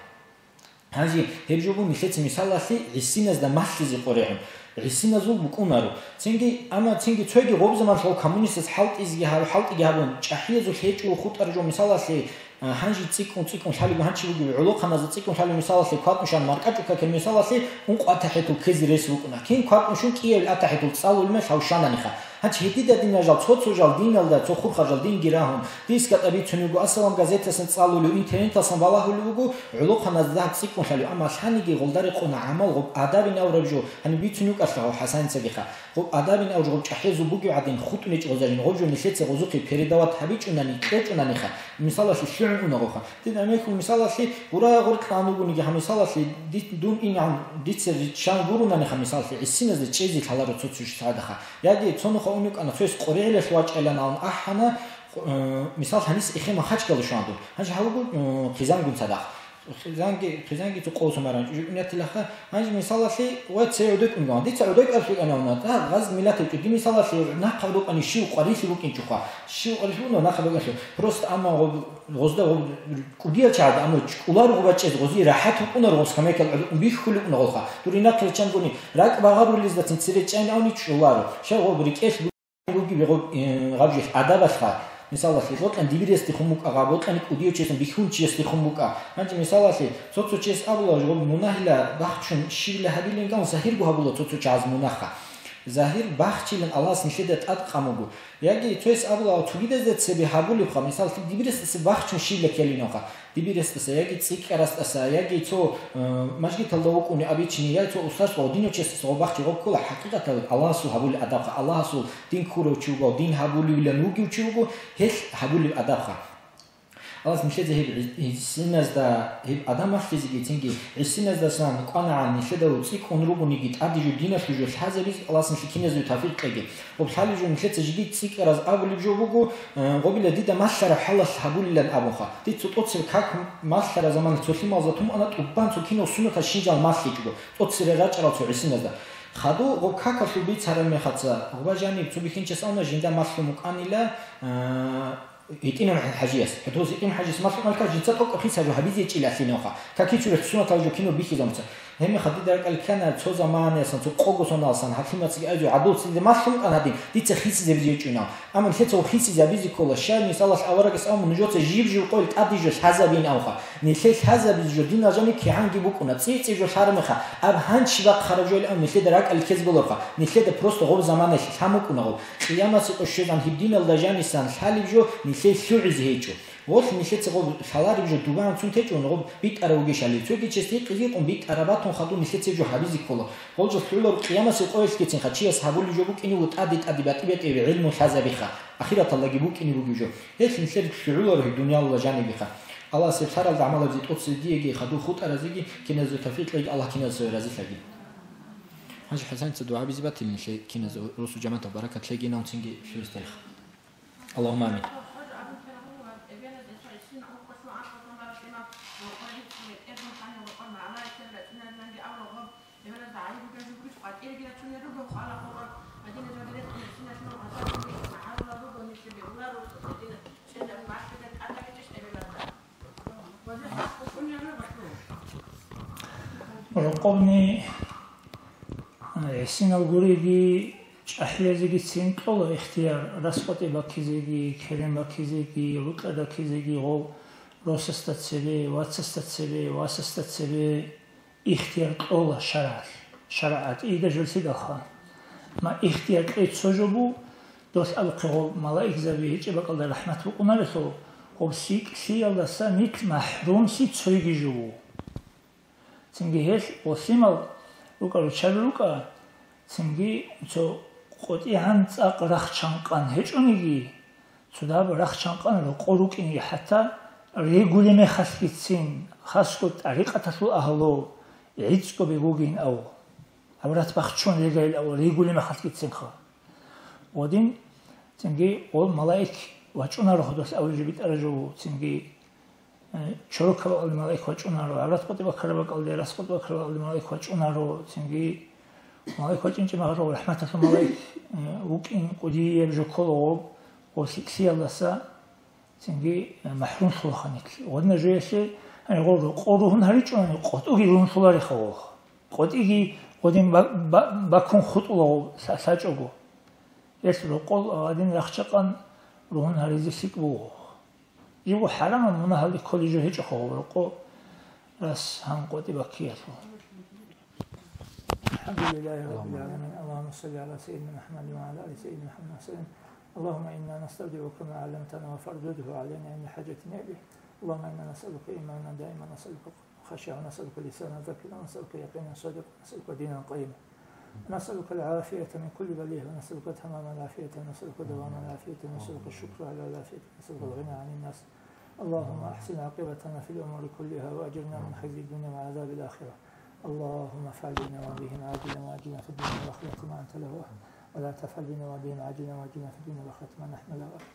Гьанже гьеб жо бун нилъеца мисалалъе гӀисиназда малъизе къорегӀун. ГӀисиназул букӀунаро. Цинги, амма цинги цоги гъоб заман лъал коммунистаз хӀалтӀизеги гьаб-, хӀалтӀиги гьабун, чӀахӀиязул гьечӀо хутӀар жо мисалалъе, А, гьанже цӀикӀкӀун-цӀикӀкӀун лъалеб гьанчи бугеб, гӀолохъаназда цӀикӀкӀун лъалеб мисалалъе квакӀунщан маркӀачӀукакел мисалалъе ункъо атахӀетул ккезе рес букӀуна. Кин квакӀунщун кӀиябил атахӀетул цӀалулмел гьавшананиха. Гьанчи гьедидадин жал цо-цо жал диналда, цо хурхар жал динги рагьун, дисга тӀабицун вуго, Ассалам газетасан цӀалулев, интернеталсан балагьулев вуго, гӀолохъаназда дагь цӀикӀкӀун лъалев, амма лъаниги гъолда рекъона гӀамал гъоб адабин авраб жо, гьаниб бицун вукӀарлъа гьав ХӀасанцагиха. Гъоб адабин авж гъоб чӀахӀезул бугев гӀадин хутӀунечӀ гъозарин, гъоб жо нилъеца гъозухъе передават гьабичӀунани, кьечӀунаниха, мисалалъе лъугӀун уна гъоха. Дин гӀемехьул мисалалъе гурая гъоркьан вугониги гьаб мисалалъе ди-, дун ингӀан дица риччан гурунаниха мисалалъе гӀисиназда чӀезе лъаларо цо-цо сагӀдаха. Яги цо нуха унев кӀана, цояс къоригӀелалъ вачӀайилан абун ахӀана, э, мисал гьанис эхе Махачкала щван дун. Гьанже гьавуго, э, хъизангун цадахъ. Хъизанги, хъизанги цо къосун баран чӀужу кӀунятилаха. Гьанже мисалалъе, ва цей гӀодой кӀунган. Дица гӀодой кӀарфи кӀанавна, та гъаз миллат гьечӀо. Ди мисалалъе, нахъа гӀодокӀани щив къварилъи букӀинчӀоха. Щив къварилъи бугони нахъа букӀинчӀо. Просто амма гъоб-, гъозда гъоб-, кӀудиял чагӀад, амма чӀ-, кӀулар гъубачӀез гъози рахӀат букӀунар гъос камекал гӀодокӀун бихьулев уна гъолха. Дур инахъе риччан гуни, ракӀ багъарулездацин цере чӀайин авни чӀоларо. Щай гъоб рикӀелъ бугеб гъоб, э, гъаб жил адабалъха. Мисалалъе, бокьани дибирасдехун букӀа, гъа, бокьани кӀудияв чиясдехун, бихьун чиясдехун букӀа. Гьанже мисалалъе, цо-цо чияс абула, жо мунагьила бахчун щибила гьабилин кан, загьирго гьабула цо-цо чагӀаз мунагьха. Загьир бахчилан Аллагьас нилъеда тӀадкъан буго. Яги цояс абула, цогидазда цебе гьабулебха, мисалалъе, дибирасдаса бахчун щибила ккелинавха. Дибирасдаса яги цӀикӀкӀарасдаса, яги цо, э, мажгиталда вукӀуни абични, яги цо устарас ва динав чиясдаса гъо бахчи гъо ккола, хӀакъикъаталда Аллагьасул гьабулел адабха, Аллагьасул дин ккурав чи вугев, дин гьабулевилан вугев чи вуго, гьелъ гьабулеб адабха. Аллагьас нилъеда гьеб гӀи-, гӀисиназда, гьеб адам малъизеги цинги гӀисиназдасан кӀванагӀан нилъеда цӀикӀкӀун ругониги, тӀаде жо, диналъе жо лъазабизе Аллагьас нилъее киназего тавфикъ кьеги. Гъоб лъалеб жо нилъеца жеги цӀикӀкӀараз абулеб жо буго, э, гъобила дида малъараб хӀалалъ гьабулилан абунха. Дица тӀоцебе как малъараб заманалъ цо лъималазда тун ана тӀубан цо кинав суннаталъ щинжал малъичӀого, тӀоцере рачӀарал цо гӀисиназда. Хадув гъоб какалъул бицараб мехаца, гъоба жаниб цо бихьинчияс абуна жинда малъун букӀанила, э, ГьитӀинав хӀажияс. ХӀедуз ГьитӀинав хӀажияс малъун алка, жинца тӀокӀаб хисаб жо гьабизе чӀила лъинавха. Какичурел сунатал жо кино бихьизамца. Гьебмехалъ дида ракӀалде ккана цо заманаялсан, цо къого соналсан, гьалъимацаги айзу гӀадулцин дида малъун кӀан гьадин, дица хисизабизе гьечӀунав. Амма нилъеца гъо хисизабизе ккола, щай мисалалъ аварагас абун нужеца жиб-жиб къойил тӀаде жо лъазабин авха. Нилъее лъазабизе жо динал жаниб кигӀанги букӀуна, цӀи-цӀи жо лъарамеха, аб гьанчи бахъараб жо илан нилъеда ракӀалде ккезе боларха. Нилъеда просто гъоб заманаялъ лъан букӀуна гъоб. Къиямасеб къо щвезан гьеб диналда жанисан лъалеб жо нилъее лъугӀизе гьечӀо. Гъолъ нилъеца гъоб лъалареб жо дубан цун течӀун гъоб битӀарав вугищали, цоги чес гьикъизе гьикъун битӀараб батун хадув нилъеца жо гьабизе ккола. Гъол жо лъугӀуларо къиямасеб къоялъгицинха чияс гьабулеб жо букӀине вуго тӀаде-тӀаде батӀи-батӀи гӀилму лъазабиха, ахираталдаги букӀине бугеб жо. Гьелъ нилъер лъугӀуларо гьеб дуниялалда жанибиха. Аллагьас гьеб лъаралда гӀамалабизе тӀоцезе диеги хадув хутӀаразеги киназего тавфикъ кьеги, Аллагь киназесухъе разилъаги. Гьанже ХӀасаница дугӀабизе батила нилъее киназего, росу жамагӀатал баракат лъеги, нав цинги лъугьизе тӀаде. Аллагьумма амин. Рокъобни гӀисинал гуриги, чӀахӀиязегицин кьола ихтияр, раскъотӀи баккизеги, керен баккизеги, рукьа баккизеги, гъов росасда цебе, вацасда цебе, васасда цебе ихтияр кьола шаргӀалъ, шаргӀат ида жолъидалха. Ма ихтияр кьей цо жо бу, долъ абухъе гъов малаикзаби гьечӀеб бакӀалда рахӀмат букӀунарелъул, гъоб лъикӀлъиялдаса нилъ махӀрумлъи цойги жо бу. Цинги гьелъ гъолъимал рукӀа-руччаби рукӀа, цинги цо къотӀигӀан цӀакъ рахчанкъан гьечӀониги, цо даб рахчанкъан рокъо рукӀинги, хӀатта регулеб мехалъгицин, хасго тӀарикъаталъул агьлу гӀицӀго бегугин ав, гӀаврат бахчун регайил ав регулеб мехалъгицинха. Гъодин цинги гъол малаик вачӀунаро гьудулъ авлижи битӀара жо, цинги Э, чорокаб бакӀалде малаик вачӀунаро, гӀаврат къотӀи бакараб бакӀалде, рас къотӀи бакараб бакӀалде малаик вачӀунаро, цинги малаик вачӀинчӀеб магӀарав рахӀматалъул малаик, э, вукӀин кӀудияб жо кколаго, гъо лъикӀлъиялдаса, цинги, э, махӀрумлъулаха нилъ. Гъодина жоялъе, гьанже гъо рокъо ругьун гьаричӀони, къотӀуги ругьунлъулареха гъо. КъотӀиги гъодин ба-, ба-, бакун хутӀулаго лъа-, лъачӀого. Гьелъ рокъол гъадин рахчакъан ругьун гьаризе лъикӀ буго. Живго хӀарамаб мунагьалде кколей жо гьечӀоха гъоб рокъо рас гьан къотӀи баккиялъул. الحمد لله رب العالمين. اللهم صل على سيدنا محمد وعلى آل سيدنا محمد وسلم. اللهم إنا نستودعك ما علمتنا فاردده علينا عند حاجتنا إليه. اللهم إنا نسألك إيمانا دائما، نسألك خشية، ونسألك لسانا ذاكرا، ونسألك يقينا صادقا، ونسألك دينا قيما، ونسألك العافية من كل بلية، ونسألك تمام العافية، ونسألك دوام العافية، ونسألك الشكر على العافية، ونسألك الغنى عن الناس. اللهم أحسن عاقبتنا في الأمور كلها، وأجرنا من خزي الدنيا وعذاب الآخرة. اللهم افعل بنا وبهم عاجلا وآجلا في الدنيا والآخرة ما أنت له أهل، ولا تفعل بنا وبهم عاجلا وآجلا في الدنيا والآخرة ما نحن له أهل،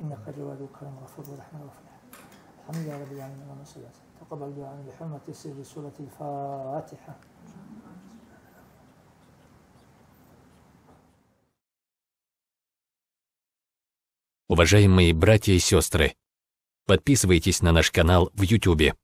إنك جواد كريم غفور ورحمن غفور. الحمد لله رب العالمين. اللهم صل وسلم. تقبل دعاءنا بحرمة سر سورة الفاتحة. Уважаемые братья и сестры, подписывайтесь на наш канал в Ютубе.